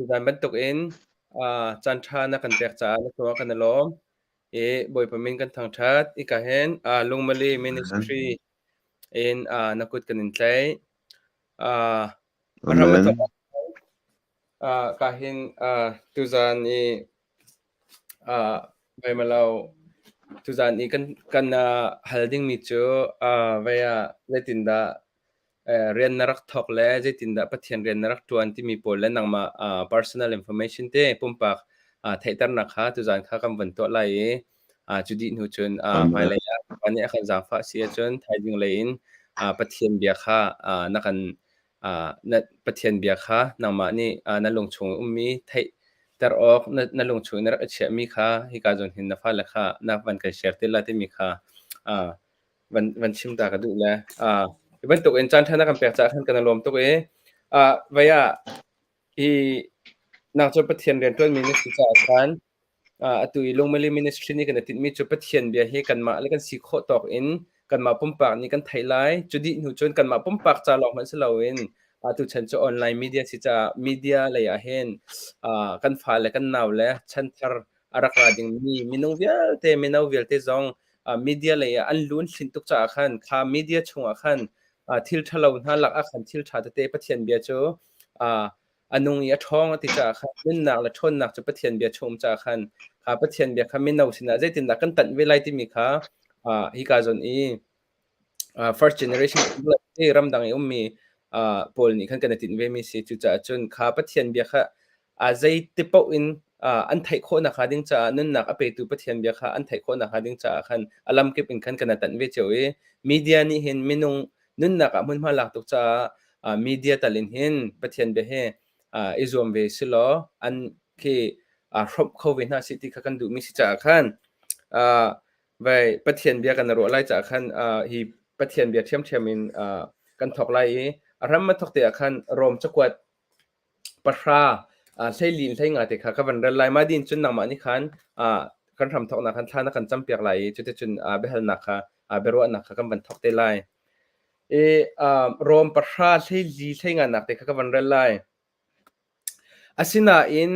Tuzan bantukin caan ṭha na kan pek caah na cungah kan i lawm. I Bawipa min kan thangṭhat. Hika hin Lungmali Ministry in na kut kan in tlaih. A hram a Amen. thawk ka hin tuzan i Vaimalo tuzan i kan kan hal dingmi cu vei ah zeitindah rian na rak thawk le zeitindah Pathian rian na rak ṭuan timi pawl le nangmah personal information te pumpak theihternak kha tuzan kha kan van tuah lai i cu dih hnu cun hmailei ah Bawipa nih a kan zaangfah si ahcun thaizing lei in Pathian bia kha na kan na Pathian bia kha nangmah nih na lungchung ummi theihter awk na, na lungchung in na rak i chiahmi kha hika zawn hin na fale kha na van kan share te la timi kha van van chim ta ka duh le hi bantuk in caan ṭha na kan pek caah khan kan i lawm tuk i vei ah hi nang cu Pathian rianṭuanmi na si caah khan atu i Lungmali Ministry nih kan i tinhmi cu Pathian bia hi kanmah le kan si khawh tawk in kanmah pumpak nih kan theih lai. Cu dih hnu cun kanmah pumpak ca lawng hmanh si loin atu chan cu online media si caah media lei ah hin kan fale kan nau le chanthar a rak ra dingmi minung vialte mino vialte zong media lei ah an lu an hlinh tuk caah khan kha media chungah khan thil ṭhalo hna lak ah khan thil ṭha tete Pathian bia cu a nung i a ṭhawng a ti caah khan nunnak le ṭhawnnak cu Pathian bia chung um caah khan kha Pathian bia kha mino sinah zeitindah kan tanh ve lai timi kha hika zawn i first generation ramdang i ummi pawl nih khan kan i tinh vemi si. Cucaah cun kha Pathian bia kha zeiti paoh in an theih khawh nakhnga ding caah nunnak a petu Pathian bia kha an theih khawh nakhnga ding caah khan a lamkip in khan kan i tanh ve cio i media nih hin minung nunnak ah hmunhma lak tuk caah media tal in hin Pathian bia hi i zuam ve si law an khi hrawmh kho ve hna sih ti kha kan duhmi si caah khan Vai Pathian bia kan ruah lai caah khan hi Pathian bia ṭhiamṭhiam in kan thawk lai i a hram a thawk te ah khan Rom cakuat pahra hleili in hleinga te kha ka van rel lai. Mah din cun nangmah nih khan kan hram thawknak khan thla na kan campiak lai i cuticun biahalnak kha biaruahnak kha kan van thawk te lai. I Rom pahra hleili hleinganak te kha ka van rel lai. Asinain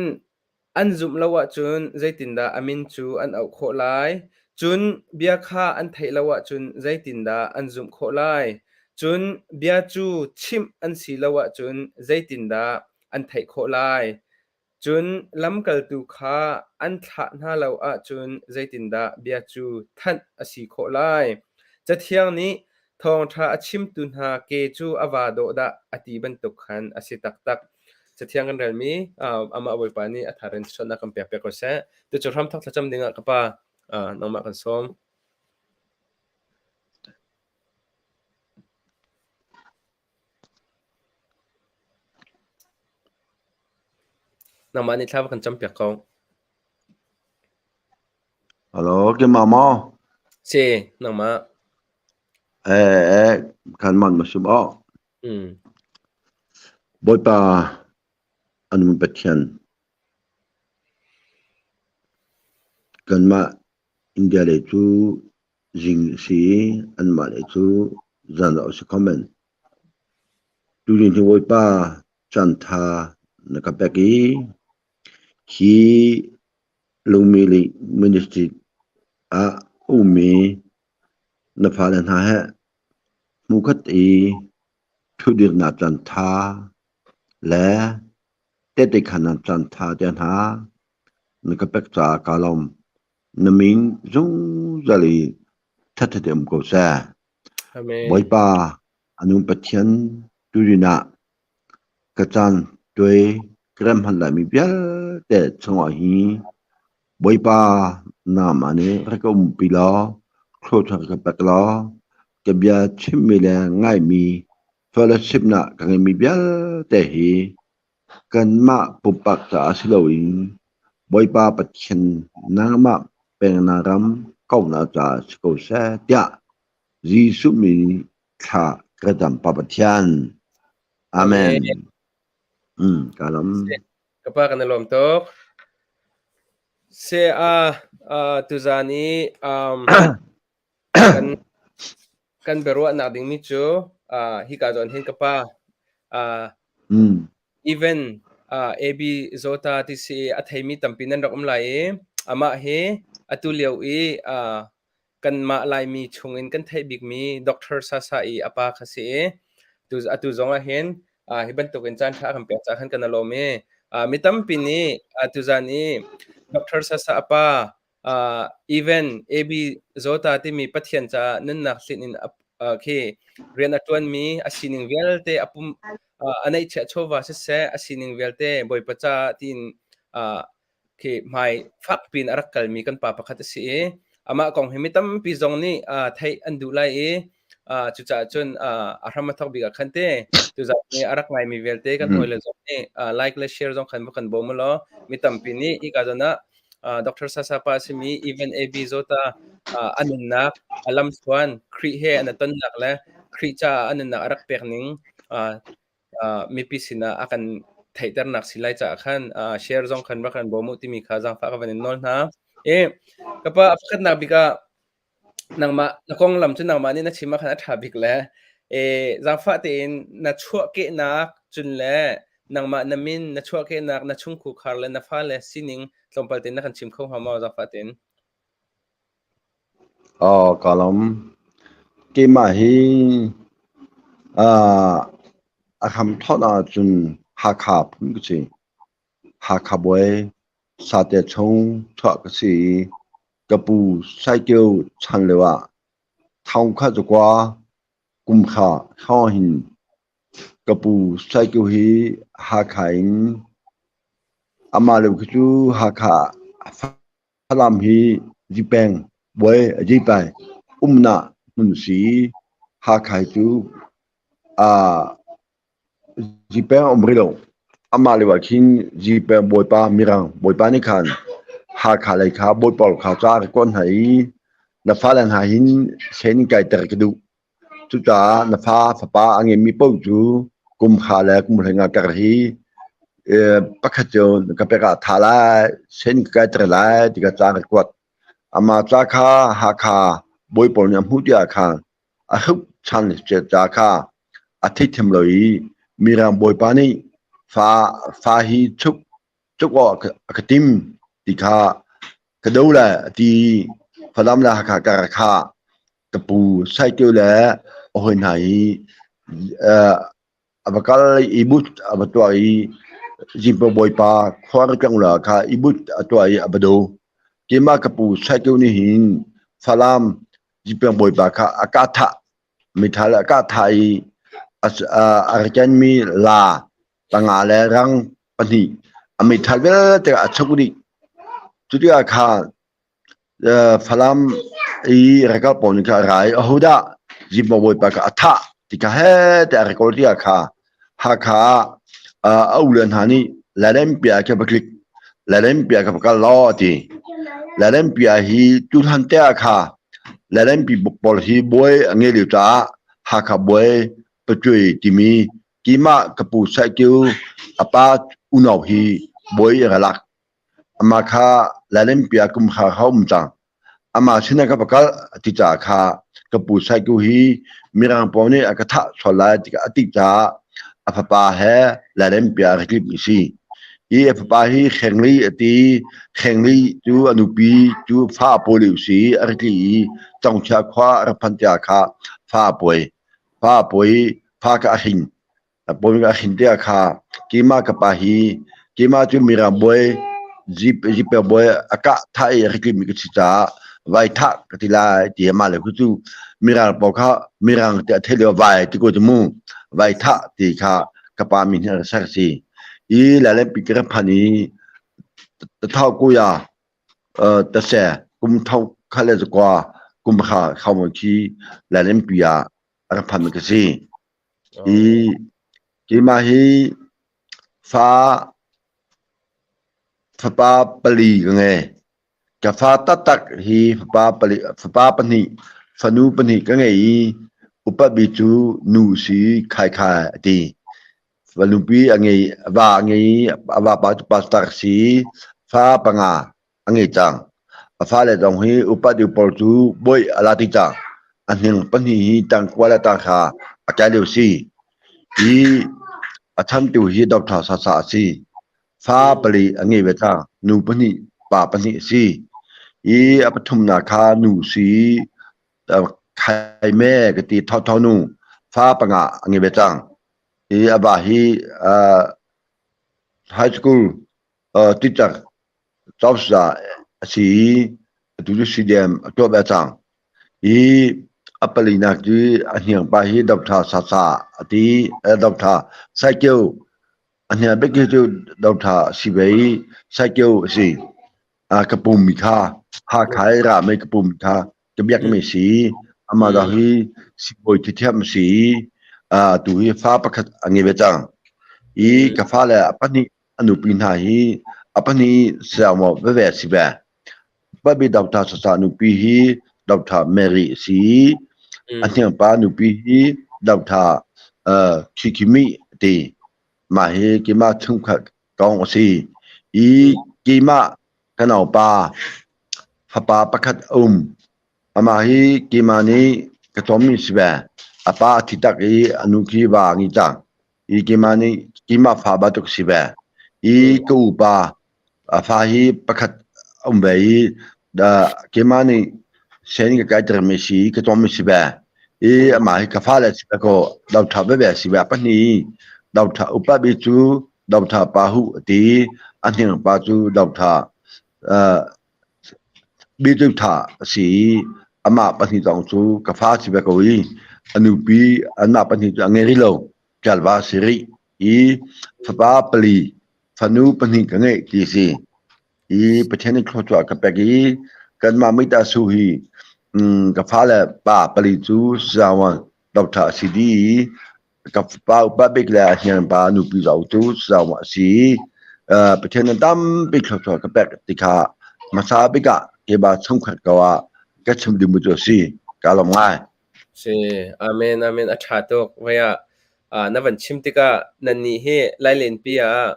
An zumh lo ahcun zeitindah a min cu an auh khawh lai? Cun bia kha an theih lo ahcun zeitindah an zumh khawh lai? Cun bia cu chimh an si lo ahcun zeitindah an theih khawh lai? Cun lamkaltu kha an thlah hna lo ahcun zeitindah bia cu thanh a si khawh lai? Cathiang nih thawngṭha a chimtu hna ke cu a vaa dawh dah a ti bantuk khan a si taktak. Cathiang kan relmi amah Bawipa nih a thar in ṭhawnnak kan pek piak ko seh. Tucu hramthawk thlacam dingah ka pa nangmah kan sawm. Nangmah nih thla va kan cam piak ko. Hello, keimah maw? Si, nangmah. Eh, eh, kan man ma sim aw. Bawipa a nung Pathian, kanmah India lei cu zing a si i anmah lei cu zan a si kho men. Tuzing hi Bawipa caanṭha na ka pek i hi lungmi le ministry ah a ummi na fale hna he hmuhkhat i ṭhutdirnak caanṭha le tehte khaannak caanṭha te hna na ka pek caah kaa lawm. Na min zungzal i ṭhatṭhat in um ko seh. Amen. Bawipa a nung Pathian turin ah ka caan tuai ka rem hman laimi vialte chungah hi Bawipa nangmah nih rak ka umpi law thluachuah ka pek law ka bia chimmi le ngaihmi fellowship nak ka ngeihmi vialte hi kanmah pumpak caah si loin Bawipa Pathian nangmah pengnak ram kauhnak caah si ko seh tiah Jesuh min thla ka dam Pa Pathian. Amen. Mm, ka lawm. Ka pa kan i lawm tuk. Se a uh, tuzan i um, kan kan biaruahnak dingmi cu uh, hika zawn hin ka pa uh, Mm. even AB Zawta ti si a theimi tampi nan rak um lai i amah hi atu lio i kanmah Laimi chungin kan theih bikmi Doctor Sasa i a pa kha si i tu atu zong ah hin hi bantukin caan ṭha a kan pek caah khan kan i lawm i mi tampi nih tuzan i Doctor Sasa a pa even AB Zawta timi Pathian caah nunnak hlinh in khi rian a ṭuanmi a sining vialte a pum a neihchiah chawva siseh a sining vialte Bawipa caah tiin khi hmai fakpi in a rak kalmi kan pa pakhat a si i amah kong hi mi tampi zong nih theih an duh lai i cucaah cun a hram a thawk bik ah khan te tuzan ni a rak ngaimi vialte kan hawile zong nih like le share zong khan va kan bawm law mi tampi nih hika zawn ah Dr. Sasa pa a simi Evan AB Zota a nunnak a lamthluan Khrih he an tonnak le Khrih caah a nunnak a rak pek ning mipi sinah a kan theihternak si lai caah khan share zong khan rak kan bawm u timi kha zaangfah ka van in nawl hna. I ka pa a pakhatnak bik ah nangmah na konglam cu nangmah nih na chim ah khan a ṭha bik le e zaangfah tein na chuahkehnak cun le nangmah na min na chuahkehnak na chungkhar le na fale sining tlawmpal tein na kan chim kho hnga maw zaangfah tein? Aw, ka lawm. Keimah hi a hramthawk ahcun Hakha phun ka si. Hakha bawi Sate chung chuah ka si i ka pu Saikio chan lio ah thongkhat zakua kum kha hrawng hin ka pu Saikio hi Hakha in amah lio khi cu Hakha Falam hi Zipeng bawi Zipai umnak hmun si. Hakha hi cu Zipeng a um rih lo. Amah lio ah khin Zipeng bawipa Mirang bawipa nih khan Hakha lei kha bawi pawl kha ca a rak kuat hna i na fale hna hin sen in kaiter ka duh. Cucaah na fa fapa a ngeimi paoh cu kum hra le kum 15 kar hi pakhat cu ka pek ah a ttha lai, sen ka kaiter lai ti kha ca ka kuat. Amah ca kha Hakha bawi pawl nih a hmuh tikah khan a hruk ṭhan ca kha a theithiam lo i Mirang bawipa nih fa, fa hi chuk, chuk awk a ka tim ti kha ka do lai a ti. Falam le Hakha kar kha ka pu Saikio le a hawi hna i a va kal i but a va tuah i Zingpa bawipa khuar la kha i but a tuah i a va do. Keimah ka pu Saikio nih hin Falam Zingpa bawipa kha a kah thah mithla le a kah thah i a ra kenmi la panga le rang pahnih a meithal vialte a chuk dih. Cu tikah khan Falam i ralkap pawl nih khan a ra i ahodah Zimbaw bawipa kha a thah ti kha heh tiah a record tikah kha Hakha ah a ule hna nih Lalempia khi va tlik Lalempia kha va kal law a ti. Lalempia hi tuhlan te ah kha Lalempi pawl hi bawi a ngei lio caah Hakha bawi Pacuai timi keimah ka pu Saikio a pa unau hi bawi a ra lak. Amah kha Lalempia kum kha kha um cang. Amah sinah ka va kal a ti caah kha ka pu Saiku hi Mirang pawl nih a ka thah sual lai ti a ti caah a fapa he Lalempia a rak tlip si. Hi a fapa hi Khengli a ti. Khengli cu a nupi cu fa a pawi lio si a rak tli i Congthia khua a rak phanh tiah kha fa a pawi. Fa a pawi fa kha a hring. Bawi a hrin tikah kha keimah ka pa hi keimah cu Mirang bawi Zipper bawi a kah thah i a rak tlimi ka si caah vai thah ka ti lai ti amah le cu Mirang pawl kha Mirang ti a theih lio vai ti ko cu mu vai thah ti kha ka pa min hi a rak ser si. I Lailenpi ka rak phan i Tathau kuya tase kum thong khat le zakua kum kha khau khi Lailenpi ah a rak phan ka si. Hi keimah hi fa fapa pali ka ngei. Ka fa taktak hi fapa pali, fapa pahnih, fanu pahnih ka ngei i upa bik cu nu si khaikhai a ti. Fanupi a ngei, va a ngei i a vapa cu pastor a si i fa panga a ngei cang. A fale zong hi upa deuh pawl cu bawi a la ti cang. A hning pahnih hi tangkua le tangkha a kai lio si. Hi a chantu hi Doctor Sasa a si. Fa pali a ngei ve cang. Nu pahnih, pa pahnih a si. I a pathumnak kha nu si Khaime ka ti thotho nu fa panga a ngei ve cang. I a va hi high school teacher cozah a si i atu cu CDM a tuah ve cang. I a palinak cu a hniangpa hi Doctor Sasa a ti Doctor Saikio a hniang bik hi cu Doctor si ve i Saikio a si. Ka pummi kha Hakha i rami ka pummi kha ka biakmi a si. Amah dah hi sibawi thithiam a si i atu hi fa pakhat a ngei ve cang. I ka fale a pahnih a nupi hna hi a pahnih siangmaw veve a si ve. Babi Doctor Sasa nupi hi Doctor Mary a si i a hniangpa nupi hi Doctor Khikimi a ti. Mah hi keimah chungkhat kong a si. I keimah ka naupa fapa pakhat a um. Amah hi keimah nih ka cawmmi si ve. A pa a thi tak i a nu khi va a ngei cang. I keimah nih keimah fa bantuk si ve. I ka upa a fa hi pakhat a um ve i keimah nih sen ka kaitermi si ka cawmmi si ve. I amah hi ka fale si ve kaw dotha veve si ve. Pahnih dotha upa bik cu dotha pa hu a ti. A hniang pa cu dotha Bitu tha a si i amah pahnih zong cu ka fa a si ve ko i a nupi anmah pahnih cu a ngei rih lo. Ṭialva a si rih i fapa pali fanu pahnih ka ngeih ti a si. I Pathian nih thluachuah a ka pek i kanmah mitasu hi ka fale pa pali cu Sawan dotha a si dih i ka pa upa bik le a hniang pa nupi zohtu zong a si Pathian nih tampi thluachuah ka pek ti kha hmasa bik ah keba chungkhat ko ah ka chim ding cu a si ka lawm ngai. Si, amen, amen. A ṭha tuk. Voi ah na van chim tikah nannih hi Lailenpi ah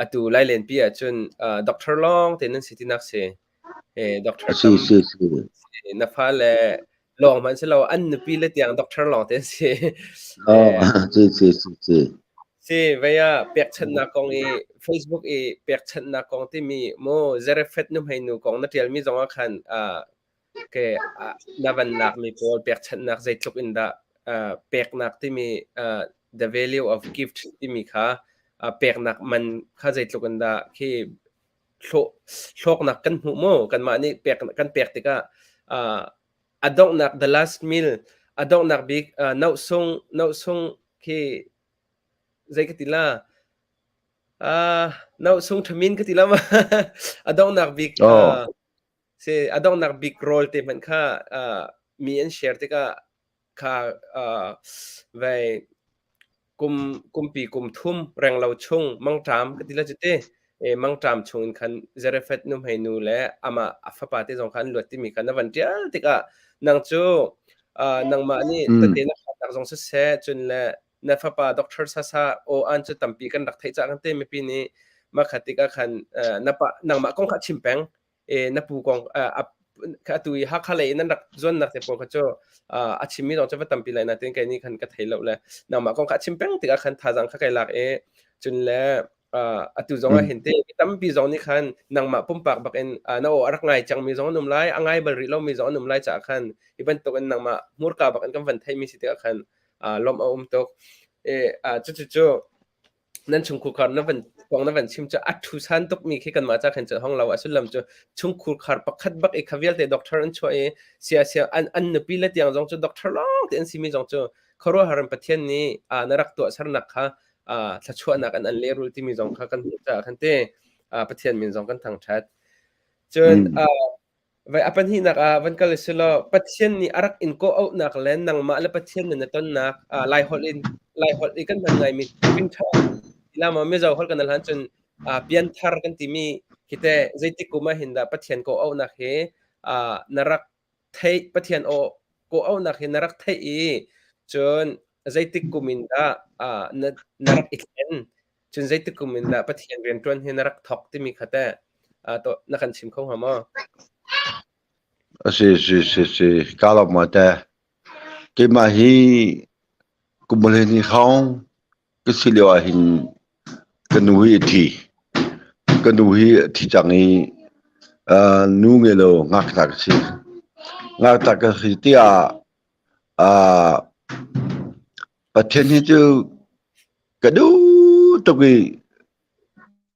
atu Lailenpi ah cun doctor lawng te nan si tinak si. Doctor Si, si, si. Na fale lawng hmanh si lo an nupi le tiang doctor lawng te an si. Oh, si, si, si, si. Si, vei ah pekchanhnak kong i Facebook i pekchanhnak kong timi mu Zarephath nuhmei nu kong na ṭialmi zong ah khan ke na van lakmi pawl pekchanhnak zeitluk in dah peknak timi the value of gift timi kha peknak man kha zeitluk in dah khi hlawknak kan hmuh mu kanmah nih pek kan pek tikah a donghnak the last meal a donghnak bik nohsung nohsung khi zei ka ti la nohsung thamin ka ti la ma a donghnak bik si a donghnak bik rawl te hmanh kha mi an share tikah kha vei kum kumpi kum thum renglo chung mangṭam ka ti la cu te. E mangṭam chung in khan Zarephath nuhmei nu le amah a fapa te zong kha an luat timi kha na van ṭial tikah nang cu nangmah nih tete na hlatnak zong siseh cun le na fapa Doctor Sasa aw an cu tampi kan rak theih cah kan te mipi nih mah kha tikah khan na pa nangmah kong kha chim peng e na pu kong atu i Hakha lei in an rak zuannak te pawl kha cu a chimmi zong cu va tampi lai natin kei nih khan ka thei lo le nangmah kong kha a chim peng tikah khan thazang kha kai lak i cun le atu zong ah hin te tampi zong nih khan nangmah pumpak bak in na aw a rak ngai cangmi zong an um lai a ngai bal rih lomi zong an um lai caah khan hi bantuk in nangmah hmurka bak in kan van theimi si tikah khan lawmh a um tuk e cucu cu nan chungkhar na van kong na van chim cu a thusan tukmi khi kanmah ca khan cun hong lo a sullam cu chungkhar pakhat bak i kha vialte doctor an chuah i sia sia an an nupi le tiang zong cu doctor lawng te an simi zong cu khuaruahhar in Pathian nih na rak tuah sernak kha thluachuahnak an an lehrul timi zong kha kan hmuh caah khan te Pathian min zong kan thangṭhat cun Vai a pahnihnak ah van kal si law Pathian nih a rak in kawh auhnak le nangmah le Pathian nan i tonnak Laiholh in Laiholh i kan hman ngaimi hrinṭha ti maw Mizo holh kan hlan cun pianthar kan timi khi teh zeitik kum ah hin dah Pathian kawh auhnak hi na rak theih Pathian aw kawh auhnak hi na rak theih i cun zeitik kum in dah na na rak i thlen Cun zeitik kum in dah Pathian rianṭuan hi na rak thawk timi kha teh to na kan chim kho hnga maw? A si si si si ka lawm ma te. Keimah hi kum ni hrawng ka si lio ah hin ka nu hi a thi. Ka nu hi a thi cang i nu ngei lo ngakṭah ka si. Ngakṭah ka si tiah Pathian hi cu ka duh tuk i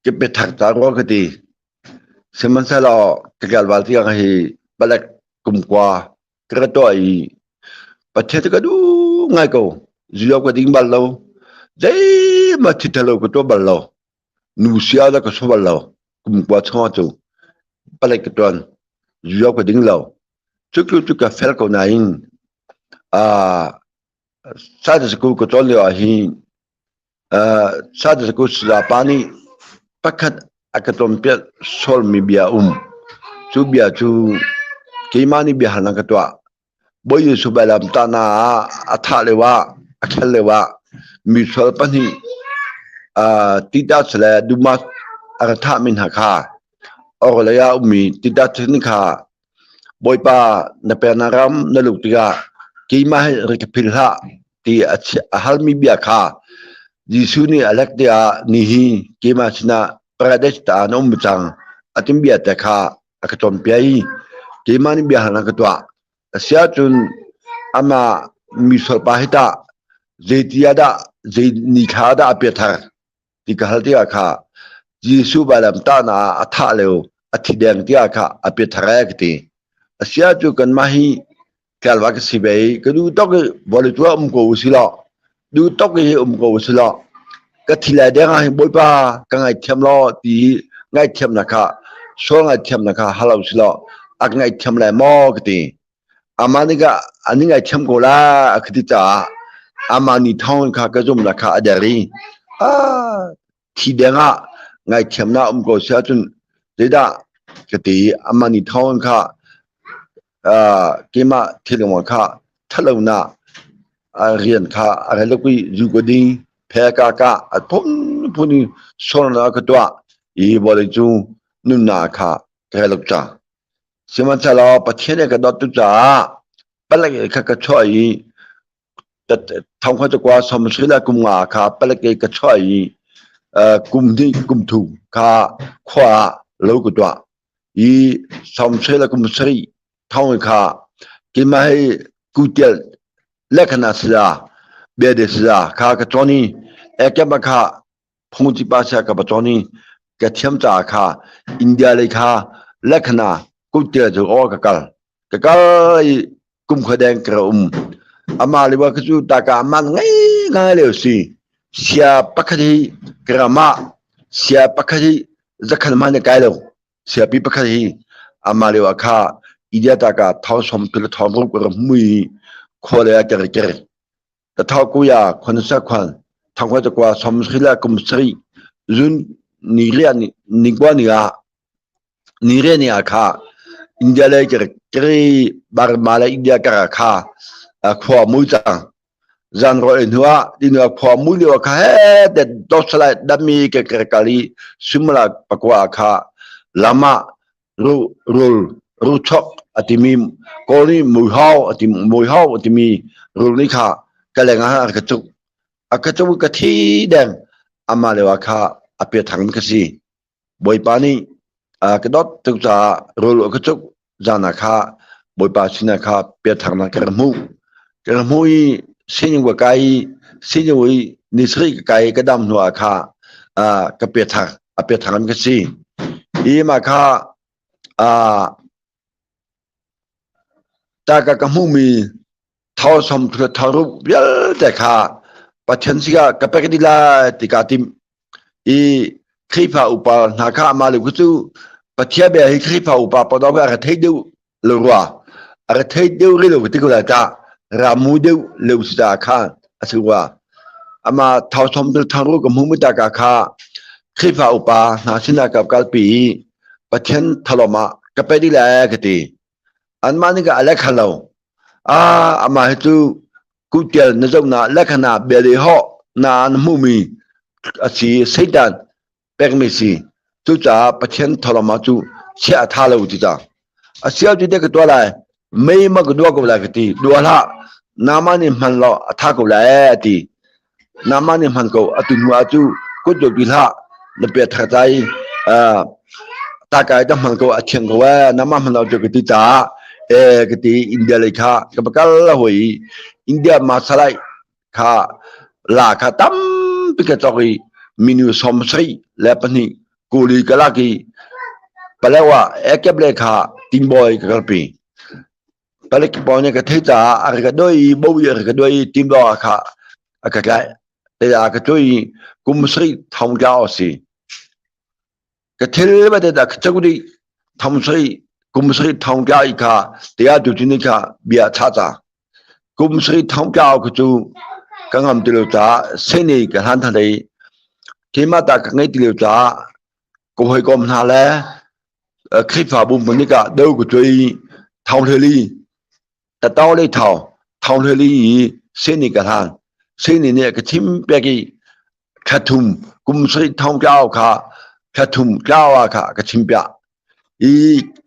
ka biathak ta rua ka ti. Sihmanhsehlaw ka tlangval tiang hi palek kumkua ka ra tuah i Pathian cu ka duh ngai ko. Zu ka ding bal lo. Zeihmanh thil ṭhalo ka tuah bal lo. Nu sia dah ka sua bal lo. Kumkua chung ah cu palek ka ṭuan. Zu ka ding lo. Cu cu ka fel ko nain Sunday school ka cawn lio ah hin Sunday school sayapa nih pakhat a ka cawnpiak sualmi bia a um. Cu bia cu keimah nih biahalnak ka tuah. Bawi Jesuh vailamtahnak ah a thah lio ah, a khel lio ah misual pahnih Titas le Dumas a ra thahmi hna kha orhlei ah a ummi Titas kha Bawipa na pennak ram na luh tikah keimah hi ri ka philh hlah ti a halmi bia kha Jesuh nih a lek tiah nihi keimah sinah paradise ta na um cang a tim bia te kha a ka cawnpiak i keimah nih bia halnak ka tuah. Asiahcun amah misual pa hi tah zeiti ah dah zei ni thla ah dah a piathar? Ti ka hal tikah kha Jesuh vailamtahnak ah a thah lio a thi deng tiah kha a piathar ee ka ti. Asiah cu kanmah hi tlalva ka si ve i ka duh tok i vawlei cu ah um ko usih law duh tok i um ko usih law ka thi lai deng ah hin Bawipa ka ngaihthiam law ti hi ngaihthiamnak kha sual ngaihthiamnak kha hal usih law a ka ngaihthiam lai maw ka ti. Amah nih ka an i ngaihthiam ko lai a ka ti caah amah nih thawng kha ka zumhnak kha a der i ah thi deng ah ngaihthiamnak um ko si ahcun zeidah ka ti i amah nih thawng kha keimah thilung kha ṭhatlonak rian kha a rel i zu ka ding phe ka ka a phunphun in sualnak ka tuah i vawlei cu nunnak kha ka rel cang. Sihmanhsehlaw Pathian nih a ka dawt tuk caah palek kha ka chuah i thongkhat cakua sawmsarih le kum nga kha palek i ka chuah i kum hnih kum thum kha khua ah lo ka tuah i sawmsarih le kum sarih thong kha keimah hi kutial lekhana saya biade saya kha ka cawn i ekema kha phungci pa sia ka va cawn i ka thiam caah kha India lei kha lekhana kutial cu aw ka kal ka kal i kum kha deng ka um ama le wa cu ta ka man ngai ngai le si sia pakhat hi grama sia pakhat hi zakhan man kai lo sia pi pakhat hi ama le wa kha idia ta ka thau som pil thau ru ko mui khole a ker ker ta thau ku ya khon sa khwan thang kwa kwa som sri la kum sri zun ni ria ni ni kwa ni a Ni re ni ah kha India le kiri Burma le India kar ah kha khua mui cang. Zan rawl ei hnu ah tinu ah khua mui lio ah kha he te dosalai dami ke kar kal i Sumala pakua ah kha lam ah ru rul ru chok a timi Kawl nih mui hau a ti mui hau a timi rul nih kha ka leng ah a ka cuk a ka cuk ka thi deng amah lio ah kha a pia thang ka si. Bawipa nih a ka dawt tuk caah rawl a ka cuk zan ah kha Bawipa sinah kha piathangnak ka rak hmuh. Ka rak hmuh i sining ka kai i sining i ni sarih ka kai i ka dam hnu ah kha ka piathang a piathang an ka si. I mah kha ta ka ka hmuhmi thau som thau rup vialte kha Pathian sinah ka pek dih lai ti kaa tim. I Khrihfa upa hna kha amah le cu Pathian bia hi Khrihfa upa pawl a ra thei deuh lo rua. A ra thei deuh rih lo ti ko lai ta. Ramu deuh leu si ta kha a si rua. Ama thau som thau ru ka hmu mi ta ka kha Khrihfa upa hna sinah ka kalpi i Pathian thalom ah ka pe dih lai ka ti. Anmah nih ka a lek hal lo. Ah, amah hi cu kutial na zohnak lekhana bia le hawh na an hmuhmi a si Satan pekmi si. Cucaah Pathian tholom ah cu chiah a tha lo ti ta. A sial ti te ka tuah lai. Mei ma ka dua ko lai ka ti. Dua hlah. Nama nih hman law a tha ko lai a ti. Nama nih hman ko atu hnu ah cu kut dua ti hlah. Na pia thar tai. Takai ta hman ko a thiang ko e nama hman lo cu ka ti caah e ka ti India lei kha ka va kal hoi India masalai kha la kha tampi ka cawk i minu 72 kuli ka lak i Palewa ekep le kha tinbawi ka kalpi. Palek pawl nih ka theih caah a ka doi i bo i a ka doi i tinbaw kha a ka tlaih. Te a ka tui i kum sarih thong tla a si. Ka thil va te dah ka cuk dih thong sarih kum sarih thong tla i kha te a tu ni kha bia cha ca. Kum sarih thong tla ka cu ka ngam ti lo caah seni ka hlan than i keimah ta ka ngei ti lo caah ka hawikom hna le Khrihfabu hmun ah do ka cuai thong hleli tatau le thau thong hleli i seni ka hlan. Seni nih ka thim pek i thla thum kum sarih thong tlau kha thla thum tlau ah kha ka chim piah. I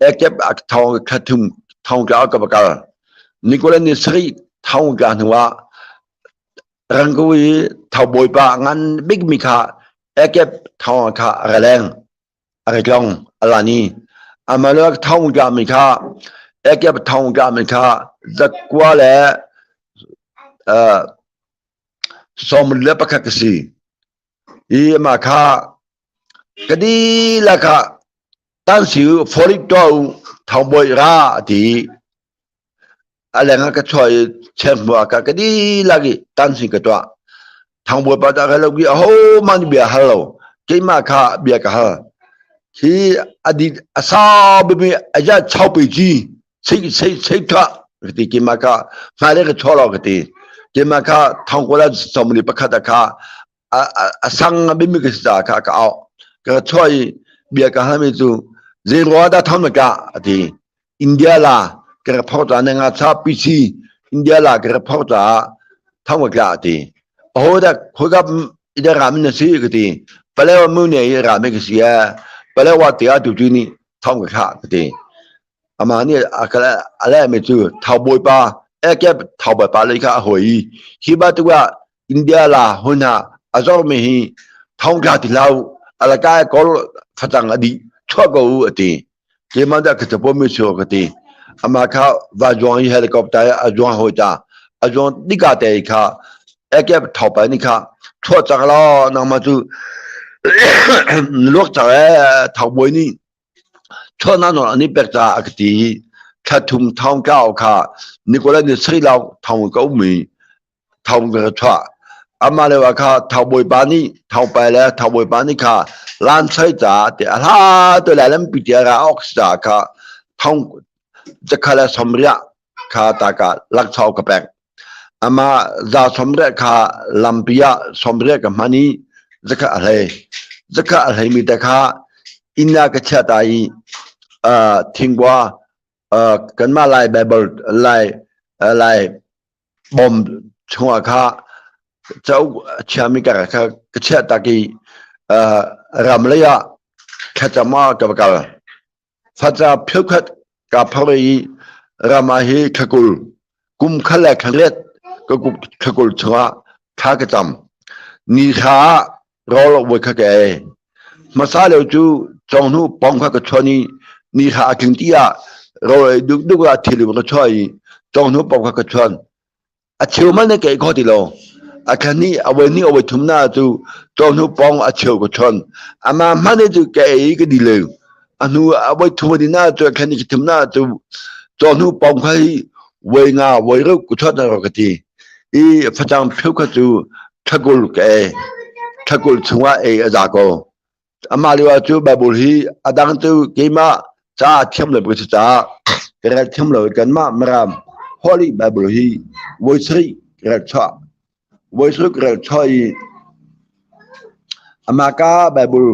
ekep a thong thla thum thong tlau ka va kal. Nikola ni sarih thong tla hnu ah rangku i tho bawipa ngan bikmi kha ekep thong kha a ra leng. A ra tlong a lan i amah thong tlami kha ekep thong tlami kha zakua le 11 ka si. I amah kha ka dihlak ah tan si u forik tuah u thongbawi ra a ti. A leng ah ka chuah i cheng hmu ah ka ka dihlak i tan si ka tuah. Thangbawi pa dah lo ki ahohmanh nih bia hal lo. Keimah kha bia ka hal. Hi a di a sau bimi a ja chau pe ji sei sei sei tha ka ti keimah kha hmailei ka chuah lo ka ti. Keimah kha thongkua le 41 ah kha a sang a bimi ka si caah kha ka auh. Ka chuah i bia ka halmi cu zei ruangah dah thong na kah a ti. India la ka rak phorh caah na nga cha PC India la ka rak phorh caah thong ka tla a ti. Aho dah khoika ida rami na si ka ti. Palewa mu ne i rami ka si e. Palewa te ah tu tu nih thong ka thlah ka ti. Amah nih a ka a lehmi cu Thau bawipa ekep Thau bawipa lei kha a hawi i hi bantuk ah India la hun ah a zormi hi thong tla ti hlah u alaka kawl facang a dih chuah ko u a ti. Keimah dah ka capo mi cu ka ti. Amah kha va zuang i helicopter a zuang hawi ta. A zuang dika te kha ekep thau pa ni kha chuah cang law nangmah cu luak cang ee thau bawi nih Chuahnak nawl an i pek caah a ka ti i thla thum thong kau kha Nikolai nih Srilau thong ka um i thong ka ka chuah. Amah lio ah kha thau bawipa nih thaupai le thau bawipa nih kha lan choi caah ti a hla tu lai lampi ti a ra awk si caah kha thong zakha le sawmriah kha ta ka lakchau ka pek. Amah za sawmriah kha lampi ah sawmriah ka hman i zakhat a hlei. Zakhat a hleimi te kha inn ah ka chiah ta i thingkua kanmah Lai Bible Lai Lai bawm chungah kha cauk a chiami ka kha ka chiah tak i ram lei ah thlacam ah ka va kal. Faca philkhat kaa phar i ram ah hi thla 20 kum khat le thla riat ka kum thla 20 chungah thla ka cam. Ni thla ah rawl voi kha ka ei. Hmasa lio cu conghnu pong kha ka chuan i ni thla a tling ti ah rawl ei dukduk ah thil ka chuah i conghnu pong kha ka chuan. A cheu man na keih kho ti lo. A thla hnih, a voi hnih, a voi thum na cu cawhnu pong a cheu ka chon. Ama hman cu ka ei ka di le. A hnu a voi thum a di na cu a thla hnih ka thum na cu cawhnu pong kha hi voi nga voi ruk ka chot na ro ka ti. I facang pheu kha cu thla 20 ka ei. Thla 20 chungah ei a za ko. Amah lio ah cu Bible hi a dang cu keimah ca thiam lo ka si caah ka rel thiam lo kanmah Miram Holy Bible hi voi sarih ka rel chuah. Voi sarih ka rel chuah i amah ka Bible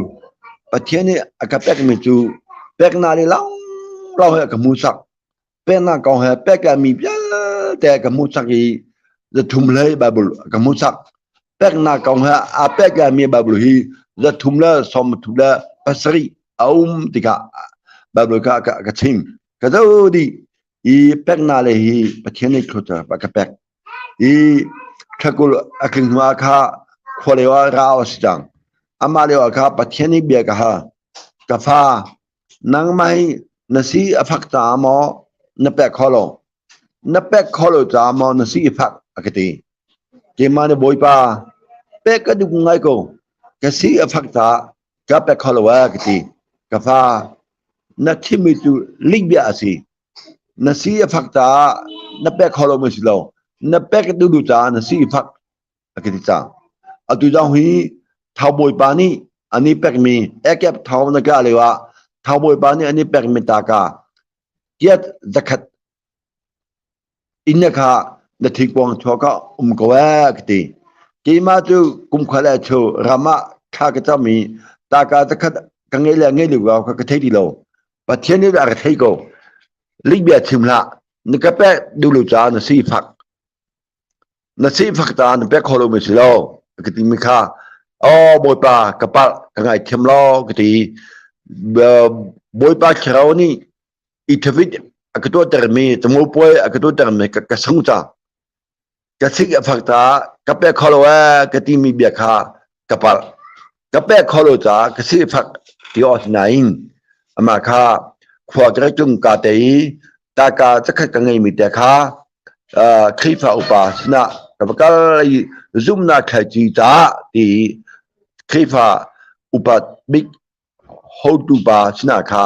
Pathian nih a ka pekmi cu peknak le lawnglawng he a ka hmuhsak. Peknak kong he pekmi vialte ka hmuhsak i zathum hlei Bible ka hmuhsak. Peknak kong he aa pekmi Bible hi 337 a um tikah Bible kha ka chim. Ka zoh dih i peknak le hi Pathian nih thluachuah a ka pek. I thla 20 a tling hnu ah kha khua lio ah ra a si cang. Amah lio ah kha Pathian nih bia ka hal. Ka fa, nangmah hi na si a fak caah maw na pek kho lo? Na pek kho lo caah maw na si i fak a ka ti. Keimah nih Bawipa, pek ka duh ngai ko. Ka si a fak caah ka pek kho lo a ka ti. Ka fa, na chimmi cu lihbia a si. Na si a fak caah na pek kho lomi si lo. Na pek duh duh caah na si i fak a ka ti cang. Atu zong hi Thau Bawipa nih an i pekmi ekep thau na kah lio ah Thau Bawipa nih an i pekmi taka kiat zakhat inn kha na thingkuang chuak ah um ko ee ka ti. Keimah cu kum khat le chu ram ah thla ka cam i taka zakhat ka ngei le ngei lo kha ka thei ti lo. Pathian nih a ka thei ko. Lik bia chim hlah. Na ka pek duh lo caah na si fak. Na sifak ta na pek kho lomi si lo ka ti mi kha oh bawipa ka palh ka ngaithiam lo ka ti bawipa thlarau nih i thawit a ka tuahtermi tamupuai a ka tuahtermi ka, ka sung cang ka sik a fak ta ka pek kho lo ee ka timi bia kha ka palh ka pek kho lo caah ka sifak ti awk nain amah kha khua ka tung ka te i taka zakhat ka ngeimi te kha Khrihfa upa sinah ka va kal i zumhnak thlaici caah ti Khrihfa upa bik hotu pa sinah kha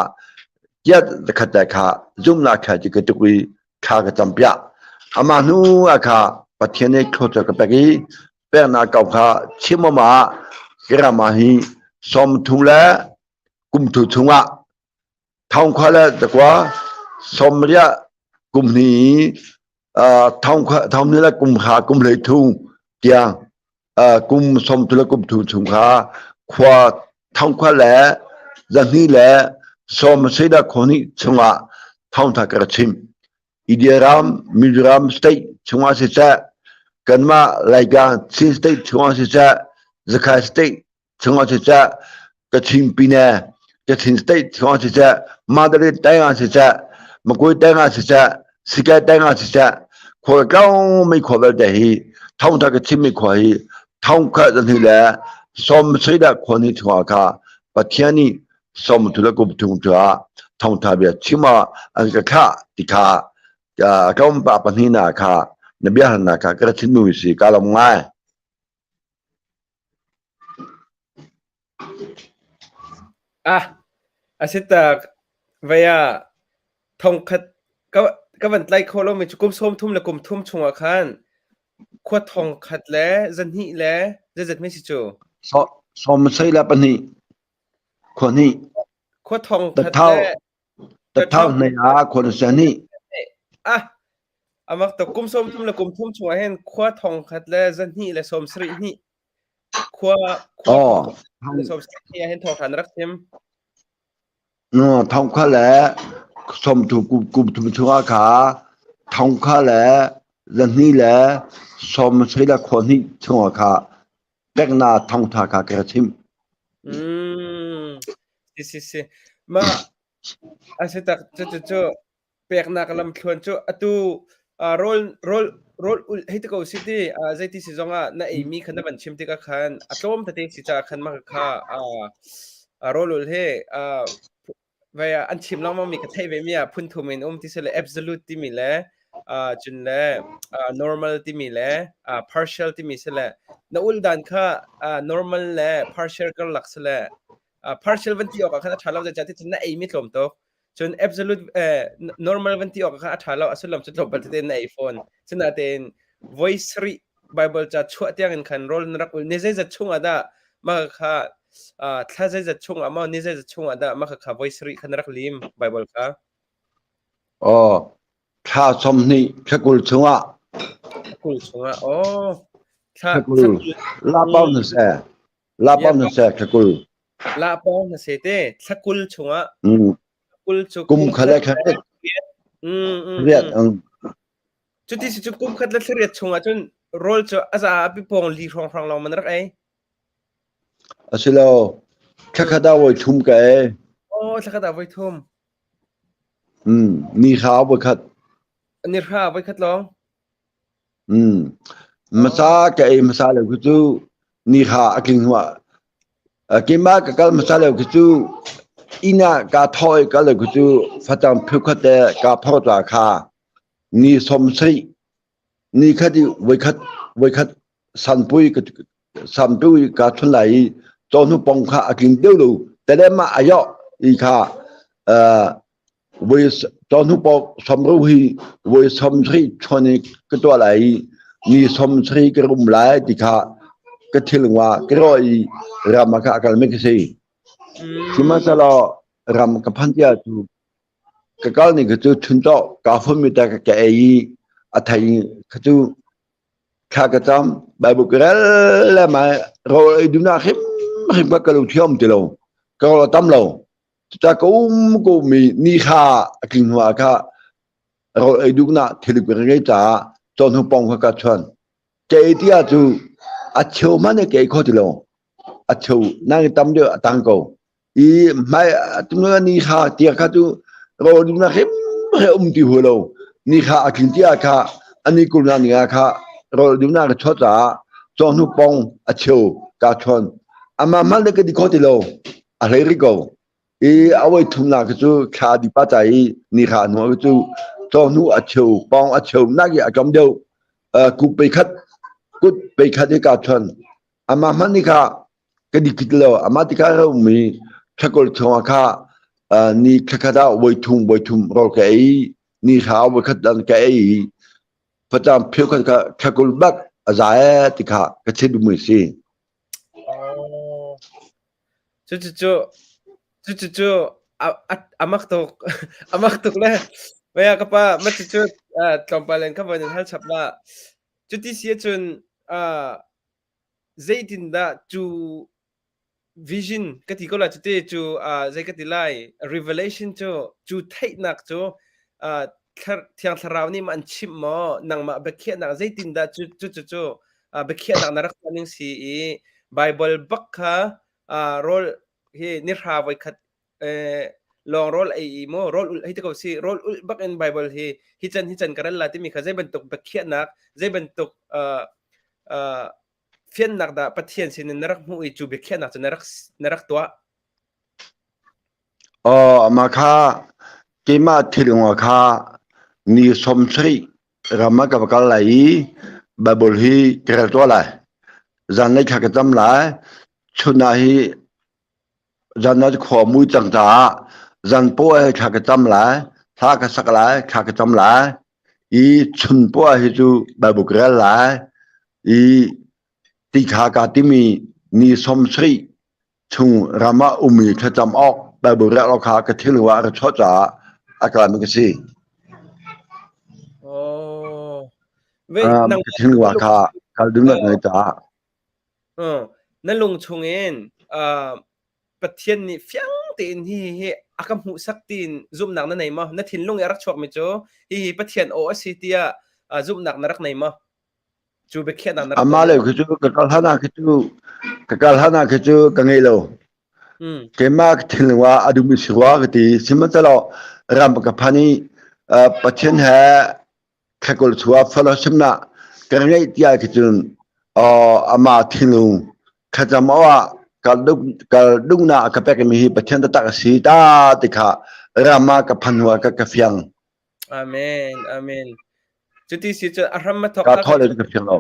kiat zakhat te kha zumhnak thlaici ka tuk i thla ka cam piah. Amah hnu ah kha Pathian nih thluachuah ka pek i peknak kau kha chim ah ram ah hi 30 le kum thu chungah thongkhua le takua sawmriah kum hnih thongkhua thong le kum kha kum hlei thung tiang kum sawm tu le kum thu chung kha khua thongkhua le zahni le sawm seida khoni chungah thongtha ka chim India ram Mizoram state chungah siseh kanmah Laigang Chin state chungah siseh Zakhai state chungah siseh Kachin pine Kachin state chungah siseh Mandalay teng ah siseh Makui teng ah siseh Sikai teng ah siseh khua tlong mi khua vialte hi thongtha ka chim mi khua hi thongkhat zan hi le som sui dah khua ni chungah kha Pathian nih som thu le kum thung tu ah thongtha bia chim ah an ka thlah ti kha tlawmpa pahnih na kha na bia hal na kha ka thin nu si ka lom ngai. Ah, asitak vaya thongkhat ka ka van tlai kho lomi cu kum 30 le kum thum chungah khan khua thong khat le zahnih le zeizat mi si cu? So, som sei le pahnih khua hnih. Khua thong khat le Tathau hnei ah khua na sia hnih. Ah, amak to kum 30 le kum thum chungah hin khua thong khat le zahnih le som sarih hnih khua khua Oh, le som sarih hnih ah hin thawngtha na rak chim. No, thong kha le som thu kum kum thum chungah kha thong kha le zahnih le som sei le khua hnih chungah kha pekna thawngtha kha ka chim. Mm. Si si si. Ma a si tak cu cu cu peknak lamthluan cu atu rawl rawl rawl ul hei ti ko si ti zeiti si zongah na eimi kha na van chim tikah khan a tlawm tete si caah khan mah kha rawl ul hi vai an chim lengmang mi ka theih ve mi ah phun thum in um ti si le absolute timi le cun le normal timi le partial timi si le na ul dan kha normal le partial karlak si le partial van ti awk ah khan a ṭha lo zeicah ti cun na eimi tlawm tuk cun absolute normal van ti awk kha a ṭha lo a sullam cu tlawmpal tete na ei fawn sinain voi sarih Bible ca chuah tiang in khan rawl na rak ul ni zeizat chung ah dah mah kha thla zeizat chung ah maw ni zeizat chung ah dah mah kha voi sarih kha na rak lim Bible kha Oh thla 20 thla 20 chungah thla 20 chungah oh thla 20 la pau na se la pau na se thla 20 La pawng na se te thla 20 chungah kul cu kum khat le thla riat Cuti si cu kum khat le thla riat chungah cun rawl cu a za a pipawng li hrawnghrang lawng man rak ei. Asilo thla khat ah voi thum ka ei. Oh thla khat ah voi thum. Ni hra voi khat. Ni hra voi khat lawng. Hmasa ka ei hmasa lo khi cu ni hra a tling hnuah keimah ka kal hmasa lo khi cu. Inn ah kaa thawh i kal cu facang phukhat te kaa phorh ta kha ni 70 ni khat i voikhat voikhat sanpui sanpui kaa thun lai i cawhnu pong kha a tling deuh lo telem ah a yoh i kha voi cawhnu pong samru hi voi 70 chuan i ka tuah lai i ni 70 ka rum lai ti kha ka thil ngwa ka ro i ram ah kha a kal mi ka si. Sihmanhsehlaw ram ka phanh tiah cu ka kal ni kha cu chuncaw kaa fun mi te ka ei i a thei kha cu thla ka cam Bible ka rel le mai rawl ei duhnak hrimhrim kha ka lo thiam ti lo ka rawl a tam lo cuta ka um ko mi ni kha a tling hnu ah kha rawl ei duhnak thil ka ngei caah cawhnu pong kha ka chuan ka ei ti ah cu a cheu hmanh ka ei kho ti lo a cheu nang tam deuh a tang ko i hmai tunu ni kha tia kha cu rawl duhnak hrim he um ti hu lo ni kha a tling tia kha ani kulna ni kha rawl duhnak ka chot caah cawhnu pong a cheu ka chon ama mal ne ka di kho ti lo a hlei ri ko i awai thumnak cu thla di pa cha i ni kha hnu cu cawhnu a cheu pong a cheu nak i a tlawm deuh ku pe khat kut pe khat i ka chon Amah hmanh nih kha ka dik ti lo. Amah tikah a ummi thlakul chungah kha ni thlakhat ah voi thum voi thum rawl ka ei, ni hra voi khat dan ka ei i facang pheu khat kha thlakul bak a za ee ti kha ka chim duhmi a si. Oh. Cucu cucu a mak tuk a mak tuk le Maya ka pa ma cucu tlawmpal in ka von in hal chap la. Cuti si ahcun zeitindah cu vision ka ti ko lai cute cu zei ka ti lai revelation cu cu theihnak cu thiang thlarau nih ma an chimh maw nangmah biakhiahnak zeitindah cu cu cu cu biakhiahnak na rak tuah ning si i Bible bak kha rawl hi nihra voikhat lawng rawl ei i maw rawl ulh hei ti ko si rawl ulh bak in Bible hi hi can hi can ka rel la timi kha zei bantuk biakhiahnak zei bantuk fiannak dah Pathian sinin na rak hmuh i cu biakhiahnak cu na rak na rak tuah? Aw mah kha keimah thilung kha ni 70 ram ah ka va kal lai i Bible hi ka rel tuah lai. Zanlei thla ka cam lai. Chun ah hi Zan ah khua mui cang caah zan poah hi thla ka cam lai, thla ka sak lai, thla ka cam lai. I chun poah hi cu Bible ka rel lai. I ti kha kaa timi ni 70 chung ram ah ummi thlacam awk Bible rel awk kha ka thil ah ka chuah caah a kalmi ka si. Oh. Ve nang Ka thil kha kal ding na caah. Na lung chungin Pathian nih fiang tein hihi a ka hmuhsak tiin zumhnak na nei maw? Na thinlung i a rak chuakmi cu hihi Pathian aw a si tiah zumhnak na rak nei maw? Cu biakhiahnak na rak Amah tuah le khi cu ka kal hlan ah khi cu ka kal hlan ah khi cu ka ngei lo. Keimah ka thinlung ah a duhmi si rua ka ti. Sihmanhsehlaw ram ka phan i Pathian he Thakul chua fellowship na ka ngeih tiah khi cun amah thinlung thlacam awah kal kal dungna ka pek mi hi Pathian taktak a si ta ti kha ram ah ka phan hnu ah ka ka fiang. Amen. Amen. Cuti si cu a hram ma thok ka thaw le ka fiang lo.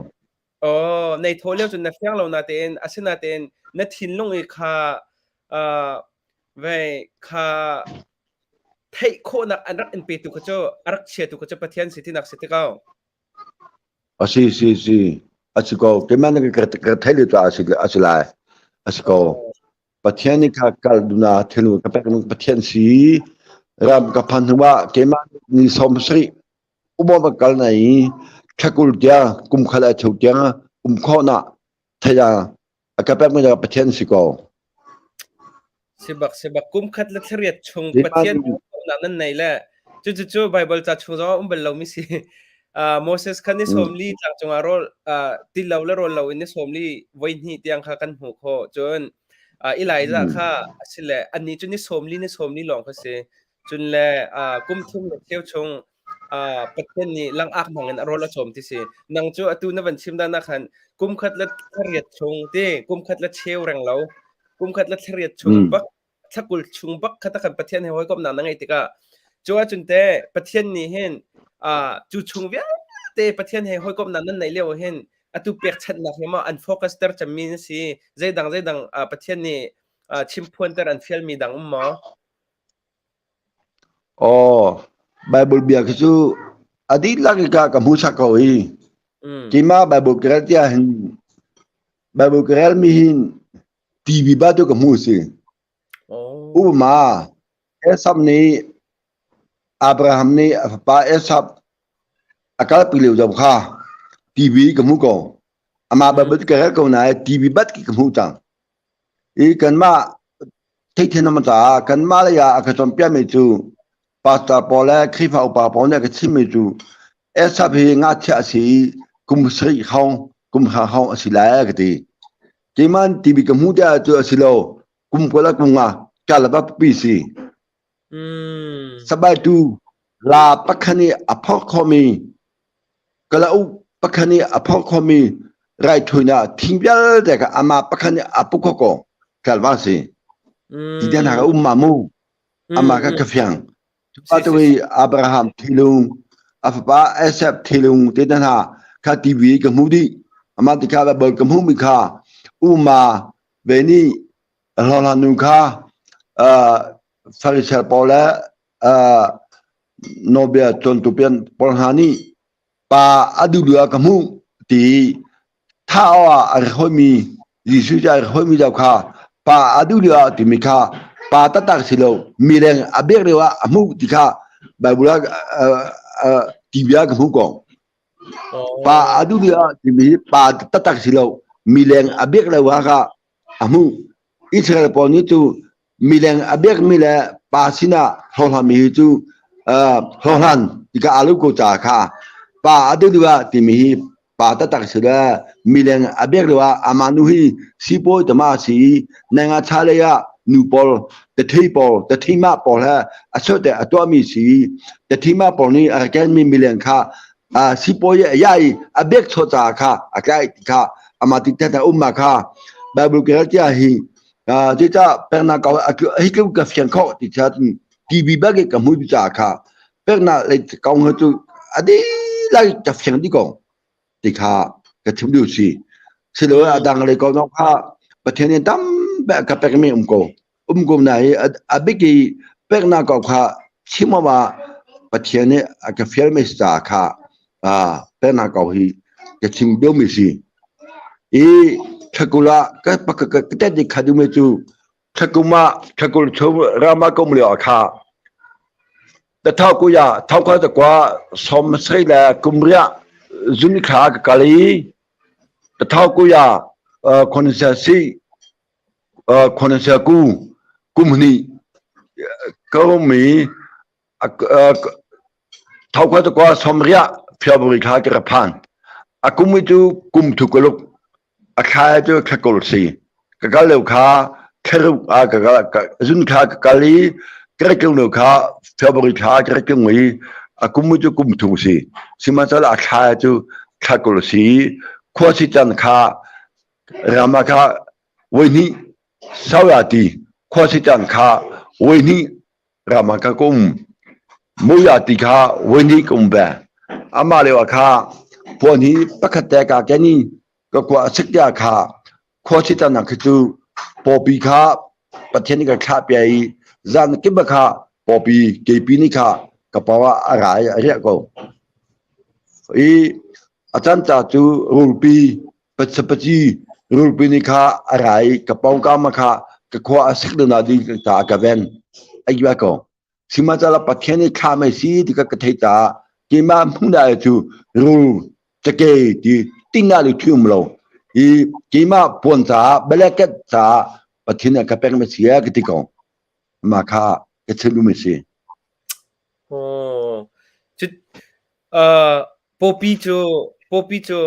Oh, nei thaw lio cun na fiang lo na tein asinatein na thinlung i kha uh, vei kha theih khawhnak an rak in petu kha cu a rak chiatu kha cu Pathian si tinak si ti ko. A si si si a si ko keimah nih ka ka theih le ca a si a si lai a si ko Pathian nih kha kal duna thil ka pek Pathian si ram ka phan hnu ah keimah ni 70 umom ka kal na i thakul tiang kum khat a cheu tiang um khawhnak thaya a ka pekmi cu Pathian si ko. Sibak sibak kum khat le thlariat chung Pathian nak nan nei le cu cu cu Bible ca chung zong um bal lo mi si. Uh, Moses khan ni sawm li tlang cungah rawl uh, ti lo le rawl lo in ni sawm li voi hnih tiang kha kan hmuh khawh cun uh, Elijah kha asile anni cu ni sawm li ni sawm li lawng kha si cun le uh, kum thum le cheu chung Pathian nih langak hmang in a rawl a cawm ti si. Nang cu atu na van chim dan ah khan kum khat le thlariat chung ti kum khat le cheu reng lo kum khat le thlariat chung bak. Thla 20 chung bak kha takhan Pathian he hawikomhnak na ngeih tikah cu ahcun teh Pathian nih hin cu chung vialte Pathian he hawikomhnak nan neih lio hin atu pekchanhnak hi maw an focus ter cemmi na si zeidang zeidang Pathian nih chimphuan ter an fialmi dang um maw? Aw, Bible bia khi cu a dihlak in ka ka hmuhsak ko hi. Keimah Bible ka rel tiah hin Bible ka relmi hin TV ba tu ka hmuh si. Upama Esau nih Abraham nih a fapa Esau a kalpi lio zong kha TV ka hmu ko. Amah Bible ka rel ko nain TV bat ki ka hmuh cang. I kanmah theihthiam caah kanmah lei ah a ka cawnpiakmi cu pastor pawl le Khrihfa upa pawl nih a ka chimmi cu Esau hi ngakchia a si i kum sarih hrawng kum hra hrawng a si lai a ka ti. Keimah TV ka hmuh tiah cu a si lo. Kum 20 le kum nga kalaba pipi si. Sabaitu la pakhat nih a phorh khawhmi kalauk pakhat nih a phorh khawhmi raithawinak thing vialte kha amah pakhat nih a puk kho ko tlalva si. Ti te hna ka um ma mu. Amah kha ka fiang. Cupa tu i Abraham thilung, a fapa Esep thilung te hna kha TV ka hmu dih. Amah ti kha Bible ka hmuhmi kha uma ve nih hlawhhlan nu kha Farisee pawl le nawlbia cawntu pawl hna nih pa a duh duh ah ka hmuh ti thah awk ah a rak hawimi Jesuh cu a rak hawimi deuh kha pa a duh lio ah timi kha pa taktak si lo mi leng a bek lio ah a hmuh ti kha Bible ah ti bia ka hmuh ko. Pa a duh lio ah timi hi pa taktak si lo mi leng a bek lio ah kha a hmuh. Israel pawl nih cu mileng a biakmi le pa sinah hlawhhlanmi hi cu hlawhhlan tika aa lo ko ca kha pa a duh duh ah timi hi pa taktak si le mileng a biak lio ah amah nu hi sipawi tama si i nenga cha lei ah nu pawl tathei pawl tathima pawl he a sote a tuahmi si i tathima pawl nih a kenmi mileng kha sipawi a ya i a biak chaw ca kha a tlai ti kha amah ti te umma kha Bible ke tia hi Cucaah peknak ko hi tluk ka fiang kho ti cha TV bak ka hmu ca kha peknak lei kong cu a dihlak ka fiang dih ko ti kha ka chim duh si. Silo a dang lei ko zong kha Pathian nih tampi ka pekmi um ko. Um ko na hi a bik i peknak ko kha chim ah Pathian nih a ka fialmi ca kha peknak ko hi ka chim deuhmi si. I thakul ah ka ka ka tet ni kha duhmi cu thakum ah thakul chung rama kum lio ah kha tathau kuya thau kha takwa som sei le kumria zun kha ka kal i tathau kuya khonsa si khonsa ku kum hni ka um i Thau kwa sawmriah February thla ka ra phan. A kum i cu kum thu kuluk, a thla cu thla kul si. Ka kal lio kha thlaruk ah ka kal, zun kha ka kal i ka ra tlung lio kha February thla ka ra tlung i a kum cu kum thum si. Sihmanhsehlaw a thla cu thla 20 si. Khua si can kha rama kha voi hnih sau ya ti khua si can kha voi hnih ram ah ka kum. Muya ti kha voi hnih ka um ve. Amah lio ah kha puan hi pakhat te ka ken i ka kua a sik tia kha khua sitan ah khi cu pawpi kha Pathian nih ka thlah pia i zan kip kha pawpi keipi nih kha ka pau ah a ra i a riah ko. I a can ca cu rulpi pachapaci rulpi nih kha a ra i ka pawngkam ah kha ka khua a sik ding ding caah ka ven a iba ko. Sihmanhsehlaw Pathian nih thla mei si ti ka ka theih caah keimah hmun ah cu rul cakei ti tingah lu thi um lo. I keimah puan caah blanket caah Pathian nih a ka pek mi si ka ti ko. Mah kha ka chim duhmi si. Oh. Cu uh, pawpi cu pawpi cu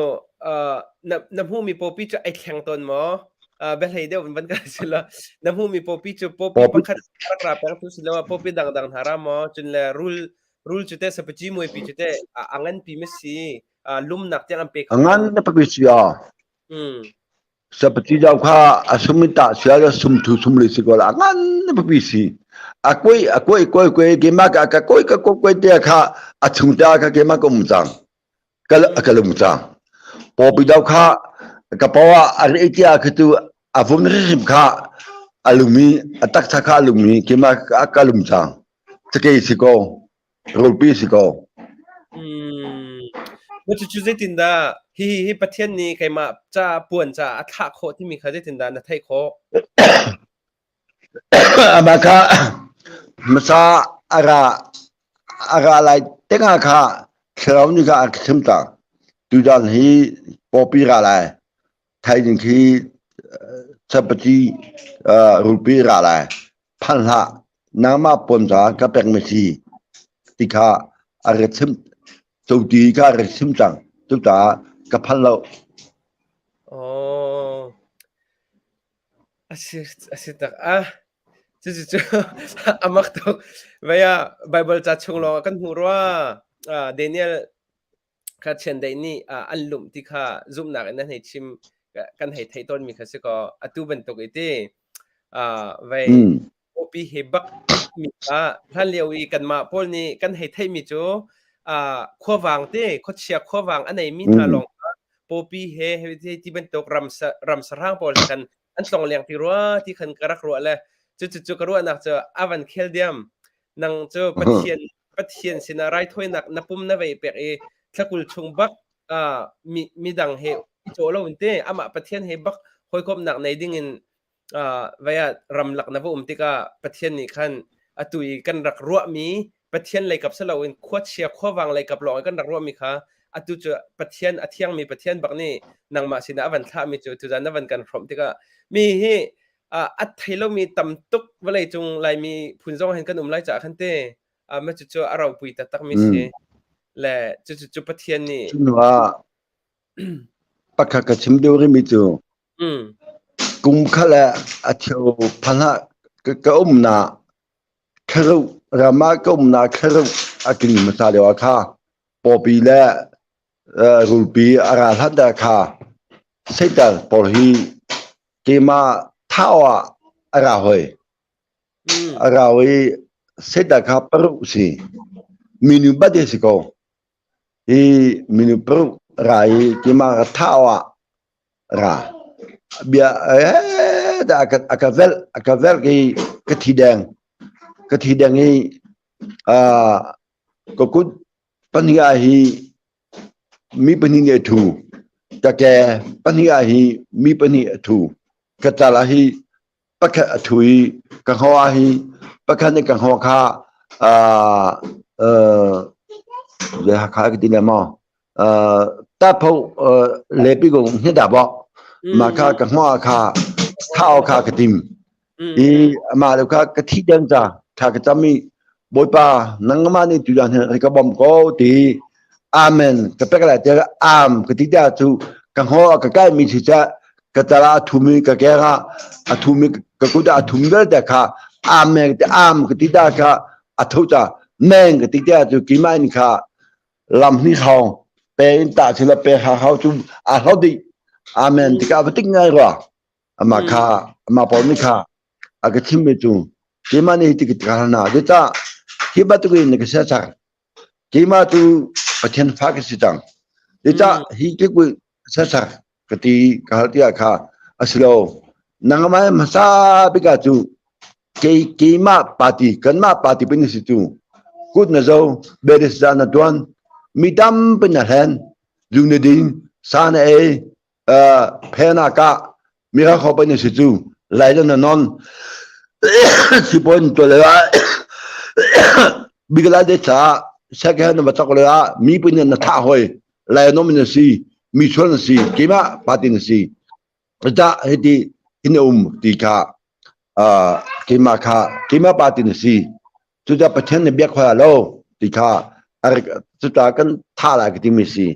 uh, na na hmuhmi pawpi cu ai thleng tawn maw? Uh, biahlei deuh in van ka si la. Na hmuhmi pawpi cu pawpi Pawpi pakhat rak ra peng tu si lo ah pawpi dangdang hna ra maw? Cun le rul rul cu te sapaci muaipi cu te a, a nganpi ma si? Uh, lumnak tiang an pe a kho ngan tawn. na papi si ah. Mm. Sapati jau kha a sum in tah sia le sum thu sum le si ko la ngan papi si. A koi a koi koi koi ke ma ka ka koi ka koi koi te kha a chung ta kha ke ma ka um cang. Ka ka lum cang. Pawpi dau kha ka pawa a re tia kha tu a vum hrim kha a lumi a taksa kha a lumi ke ma ka lum cang. Cakei si ko. Rulpi si ko. Mm. Cucu zeitindah hi hi Pathian nih keimah ca puan ca a thlah khawh timi kha zeitindah na theih khawh? Amah kha hmasa a ra a ra lai tengah kha thlarau nih kha a chim ta. Tutan hi pawpi ra lai. Thaizing khi chapati rulpi ra lai. Phan hlah nangmah puan ca ka pekmi si ti kha a ra chim ti kha a ra chim cang. Cucaah ka phan lo. Oh. A si a si tak ah. Cucu a mak tuk. Vei ah Bible ca chung lawng ah kan hmuh rua. Daniel kha chiandeih nih an lumh ti kha zumhnak in an hei chim kan hei theih tawnmi kha si kaw atu bantuk i ti vei pawpi he bak mi kha hlan lio i kanmah pawl nih kan hei theihmi cu khuavang te khuachia khuavang a neimi hna lawng kha pawpi he ti bantuk ram ram sahrang pawl he kan an tlong leng ti rua ti khan ka rak ruah le cu cu ka ruahnak cu a van khel diam. Nang cu Pathian Pathian sinah raithawinak na pum na vei pek i thlakul chung bak uh, mi midang he i cawh lo in te amah Pathian he bak hawikomhnak nei ding in uh, vaya ramlak na va um tikah Pathian nih khan atu i kan rak ruahmi Pathian leikap silo in khuachia khuavang leikap lawng kan rak ruahmi kha atu cu Pathian a thiangmi Pathian bak nih nangmah sinah a van thlahmi cu tuzan na van kan hrawmh tikah mi hi a thei lomi tam tuk vawlei cung Laimi phun zong hin kan um lai caah khan te ma cucu a ropui taktakmi si le cucu cu Pathian nih Pakhat ka chim deuh rihmi cu kum khat le a cheu phan ah ka umnak thlaruk ram ah ka umnak thlaruk a tling hmasa lio ah kha pawpi le rulpi a ra hlan dah kha Satan pawl hi keimah thau ah a ra hoi. A ra i Satan kha paruk si. Minu bate si ko. Hi minu paruk ra i keimah ka thau ah ra. Bia eh dah a ka velh a ka velh i ka thi deng. Ka thi deng i ka kut pahnih ah hi mi pahnih nih a thu. Ka ke pahnih ah hi mi pahnih a thu. Ka cal ah hi pakhat a thu i ka hngaw ah hi pakhat nih ka hngaw kha zei Hakha ka ti le maw tapho lepi ko hne da bok ma kha ka hngaw kha thao kha ka tim i amah le kha ka thi deng ca thla ka cam i Bawipa nangmah nih tutan hin ka bawmh ko ti amen ka pek lai tiah am ka ti tiah cu ka hngaw a ka kai mi si ca ka tala a thumi ka keng ah a thumi ka kut ah a thum vialte kha amen ti am ka ti ta kha a tho ca meng ka ti tiah cu keimah in kha lam hni hrawng pe in ta sila pe ha hau cu a hlo dih amen ti ka va tik ngai rua Amah kha amah pawl nih kha a ka chimmi cu keimah nih hiti ka hal hna. Zeicah hi bantuk in na ka sia cang? Keimah cu Pathian fa ka si cang. Zeicah hi tluk sia cang ka ti ka hal tiah kha a si lo. Nangmah hmasa bik ah cu kei keimah party kanmah party pin na si cu kut na zo beres za na tuan mi tampi na hlen zu na ding sa na ei phen ah kah mira kho pa si cu lai na non sipawn to le ah bigla de cha second na chak le ah mi pun na tha hoi lai nom na si mi chuan na si kima party na si ta hiti hin um ti kha keimah kha keimah party na si Cucaah Pathian nih biak hoi lo ti kha cucaah kan tha lai ka timi si.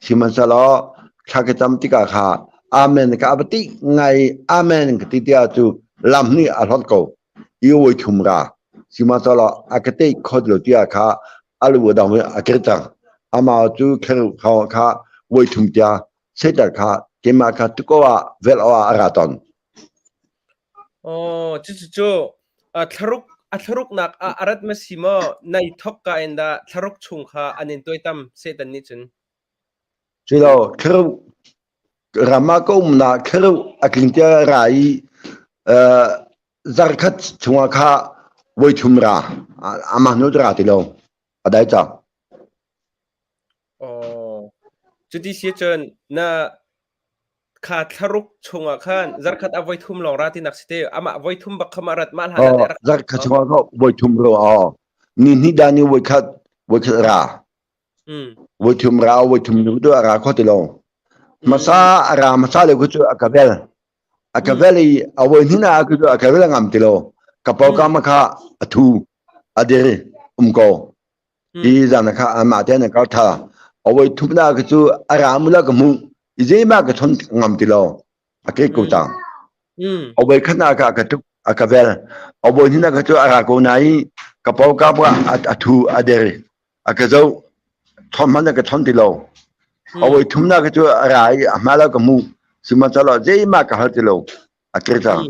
Sihmanhsehlaw thla ka cam tikah kha Amen ka va ti ngai Amen ka ti tiah cu lam nih a hlawt ko. I oi thum ra. Sihmanhsehlaw a ka tei khot lo tiah kha a lu a dong i a kir cang. Amah cu kher kha voi thum tiah Satan kha. Keimah kha tuko ah vel awh ah a ra tawn. Oh, cucu cu thlaruk a thlaruknak ah a rat ma si maw nai thok ka in dah thlaruk chung kha an in tuaitam Satan nih cun. Culo thlaruk ram ah ka umnak thlaruk a tling tiah ra i zarkhat chungah kha voi thum ra amah nu ra ti lo a dai cang. Oh, cuti si cun na kha thlaruk chungah khan zarkhat a voi thum lawng ra tinak si te amah voi thum bak kha ma rat mah hlan ah rak zarkhat chungah kha voi thum ro oh ni hnih dan ni voi khat voi khat ra voi thum ra voi thum nu tu ra kho ti lo masa ra masa le ku chu a ka vel a ka vel i a voi hnih na ku chu a ka vel ngam ti lo ka pau ka ma kha a thu a dir um ko Hi zan kha amah te na kal tha. Awoi thupna ka cu a ra mu la ka hmu. I zeima ka chon ngam ti lo. A ke ko tang. Awoi khana ka ka tuk a ka vel. Awoi hina ka cu a ra ko na i ka pau ka pa a thu a der. A ka zo thon man ka thon ti lo. Awoi thumna ka cu a ra i a hma la ka hmu. Sihmanhsehlaw zeima ka hal ti lo. A ke cang.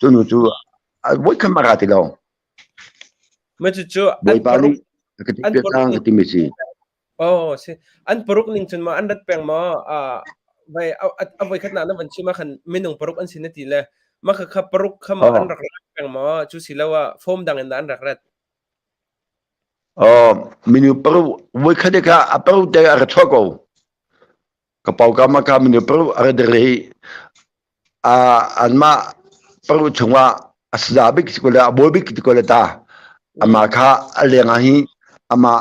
Cu nu cu voi khan ma ra ti lo. Ma cucu an Bawipa paruk nih a ka an tikpiak paruk cang ning ka timi si. Oh, si. An paruk ning cun maw an rat peng maw? Ah, vai a a voi khatnak na van chim ah khan minung paruk an si na ti le mah kha kha paruk kha maw an Oh, rak rat peng maw? Cu si lo ah form dang in dah an rak rat. oh, minu paruk voi khat kha a paruk te a ra chuak ko. Ka pawkam ah kha minu paruk a ra dir i anmah paruk chungah a saza bik si ko le a bawi bik ti ko le ta. Amah kha a leng ah hi amah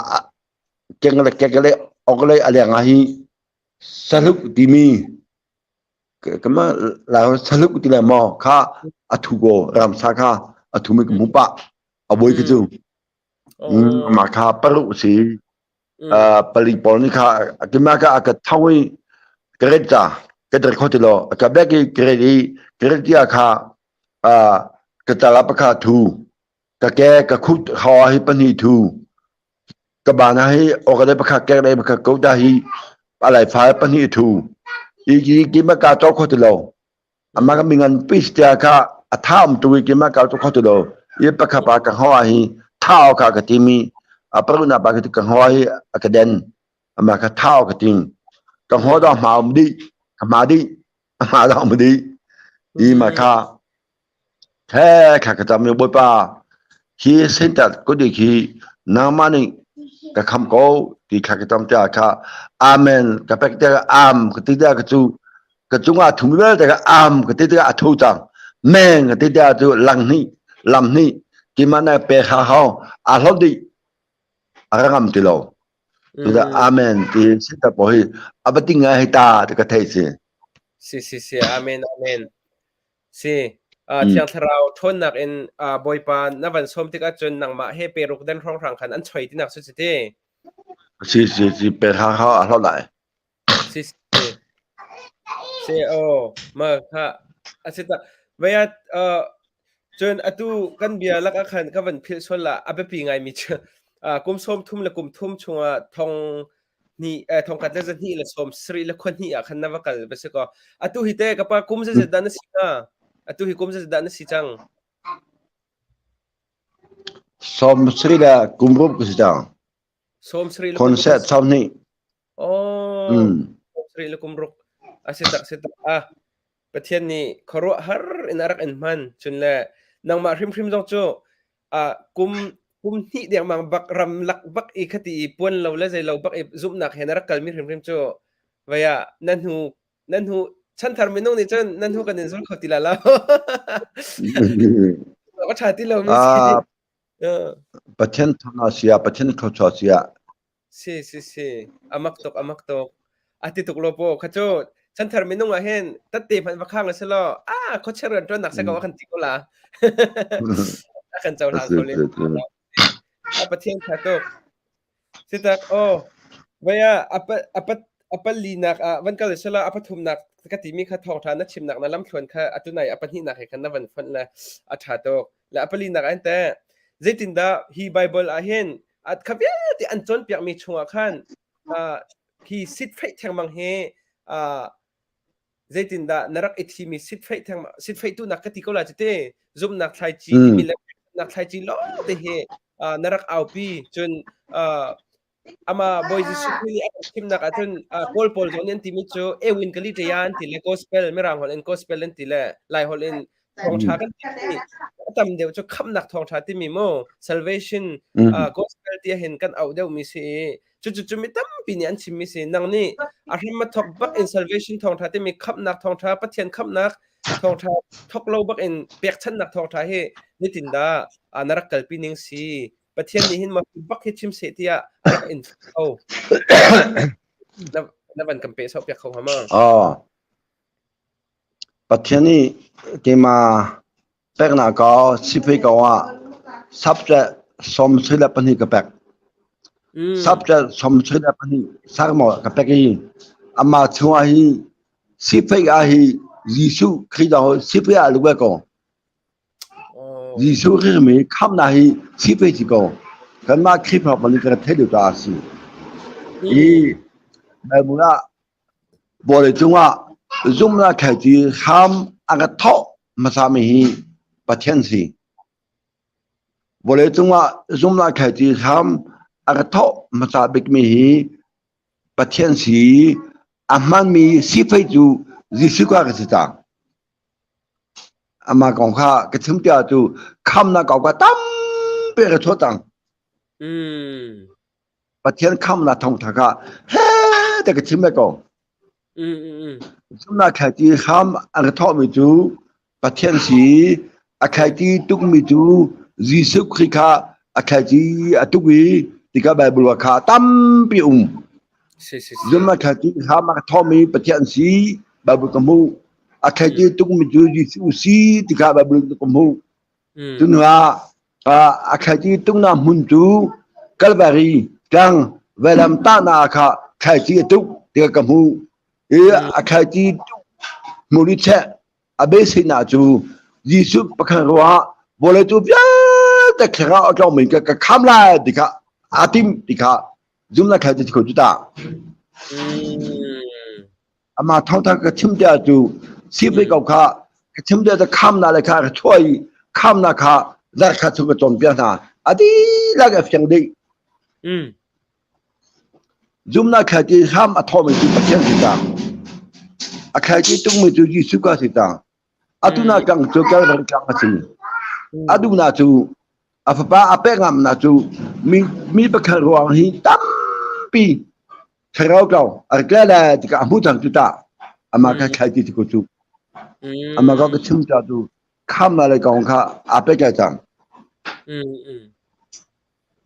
keng le kek le ok le a leng ah hi sahluk timi kama la sahluk ti le maw kha a thu ko ramsa kha a thu mi ka hmu pah a bawi khi cu amah kha paruk si palik pawl nih kha keimah kha a ka tho i ka ret ca ka ret kho ti lo a ka bek i ka ret i ka ret tia kha ka tala pakha thu ka ke ka khut hawa hi pahnih thu ka bana hi okale pakha kek le pakha ko ta hi alai fa pahnih thu i ki keimah ka to kho ti lo Amah ka mingan pis tia kha a tha um tu i keimah ka tu kho ti lo. I pakha pa ka hoa hi thao kha ka timi a paruna pa ka hoa hi a ka den. Amah ka thao ka ting. Ka hoa da ma um di ka ma di ma da um di. I ma kha he kha ka cham mi bawipa hi sentat ko di khi nangmah nih ka kham ko ti kha ka tam tia kha amen ka pek te am ka ti tia ka cu ka cungah thum vialte ka am ka ti tikah a tho cang meng ka ti tikah cu lang hnih lam hnih keimah na pe kha hau a hlot dih a ra ngam ti lo cudah amen ti sita po hi abati ngai hi ta ti ka thei si si si si amen amen si thiang thlarau ṭhawnnak in bawipa na van sawm tikah cun nangmah he peruk den hrawnghrang khan an choi tinak su si ti si si si pe kha kha a hlot lai Si si. Si aw ma kha a si tak. Vei ah uh, cun atu kan bia lak ah khan ka van philh sual la a biapi ngaimi cu uh, kum sawm thum le kum thum chungah thong hnih eh, thong khat le za hnih le sawm sarih le khua hnih ah khan na va kal va si kaw atu hi te ka pa kum zeizat dah na si hnga atu hi kum zeizat dah na si cang Sawm sarih le kum ruk ka si cang. Sawm sarih le kum ruk Concert sawm hnih. Oh, Mm. sarih le kum ruk. A si tak si tak. Ah, Pathian nih khuaruahhar in a rak in hman. Cun le nangmah hrimhrim zong cu ah kum kum hnih dengmang bak ram lak bak i khati i puan lo le zei lo bak i zumhnak he na rak kalmi hrimhrim cu vei ah na hnu nan hnu chanthar minung nih cun nan hnu kan in zul kho ti la lo. Ka ṭha ti lo mi si. Ah, Pathian thawng sia, Pathian thluachuah sia. Si si si. Amak tuk amak tuk. A ti tuk lo po. Kha cu chanthar minung ah hin tatte hmanh va khang se law ah khuacher rian ṭuannak se ko a kan ti ko la. A kan cohlang kho le. A Pathian tha tuk. Sitak aw vei ah a pa a palinak ah van kal sela a pathumnak ka timi kha thawngṭha na chimnak na lamthluan kha atu nai a pahnihnak he khan na van fonh le a ṭha tuk le a palinak ah teh zeitindah hi Bible ah hin kha vialte an cawnpiakmi chungah khan hi sit feih thengmang hi. Zeitindah na rak i thimi sitfeih theng sitfeih tuhnak ka ti ko lai cu te zumhnak thlaici timi le nak thlaici lawng te hi na rak aupi cun ama Bawi Jesuh Khrih nih a kan thimnak ahcun Kawl pawl zong nih an timi cu Ewin Kali Ṭaya an ti le gospel Mirang holh in gospel an ti le Lai holh in thawngṭha kan ti a tam deuh cu khamhnak thawngṭha timi mu salvation gospel ti hin kan auh deuhmi si i cucu cu mi tampi nih an chimmi si nang nih a hram a thawk bak in salvation thawngṭha timi khamhnak thawngṭha Pathian khamhnak thawngṭha thawk lo bak in pekchanhnak thawngṭha hi nitin dah na rak kalpi ning si Pathian nih hin mah bak hi chim seh tiah a rak in kho na na van kan pe sok piak kho hnga ma? Oh. Pathian nih keimah peknak ko sifei ko ah subject 22 ka pek. Subject 22 sarmo ka pek i amah chungah hi sifei ah hi Jesuh Khrih dong sifei ah luwe ko. Jesuh Khrih mi khamnak hi sifei si ko. Kanmah Khrihfa pawl nih kan theih deuh caah a si. I Bible ah Vawleicung ah zumhnak thlaici hram a ka thawh hmasami hi Pathian si. Vawleicung ah zumhnak thlaici hram a ka thawh hmasa bikmi hi Pathian si. A hmanmi sifei cu Jesuh kha ka si cang. Amah kong kha ka chim tiah cu khamnak kong kha tampi ka chuah cang. Pathian khamnak thawngtha kha he te ka chim ve ko. Zumnak thlaici hram an ka thawhmi cu Pathian si a thlaici tukmi cu Jesuh Khrih kha a thlaici a tuk i tika Bible kha tampi um. Zumnak thlaici hram a ka thawhmi Pathian si Bible ka hmuh. A thlaici tukmi cu Jesuh si tika Bible ka hmuh. Cun ah a thlaici tuknak hmun cu Kalvari tlang vailam tahnak kha thlaici a tuk tiah ka hmuh. I a thlaici tuk hmur i cheh a beiseinak cu Jesuh pakhat ruah vawlei cu vialte thlarau a tlawngmi ka ka kham lai ti kha aa tim ti kha zumnak thlaici kho cu ta. Amah thawngtha ka chim tiah cu sifai ko kha ka chim tiah cu khamnak le kha ka chuah i khamnak kha zarkhat chung ka cawnpiak hna. A dihlak a fiang dih. Zumnak thlaici hram a thawmi cu Pathian si cang. A thlaici tungmi cu Jesuh ka si cang. Atu na tlang cu Calvary tlang a si. A duhnak cu a fapa a pek ngamnak cu mi mi pakhat ruang hi tampi thlarau tlau a rak le tikah a hmu cang cu ta amah kha thlai ti ko cu amah ka ka chim ta tu kham na le kong kha a pe kai cang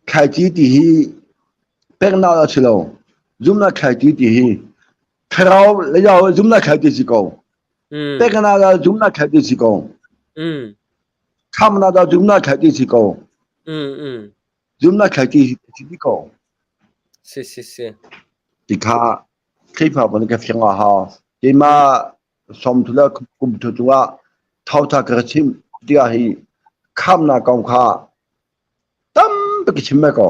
thlaici ti hi peknak a si lo zumnak thlaici ti hi thlarau le yao zumnak thlaici si ko peknak la zumnak thlaici si ko khamnak la zumnak thlaici si ko Zumnak thlaici hi a si ko. Si si si. Ti kha Khrihfa pawl ka fiang a hau. Keimah sawmthu le kumthu cungah thawtha ka chim tiah hi khamnak kong kha tampi ka chim ve ko.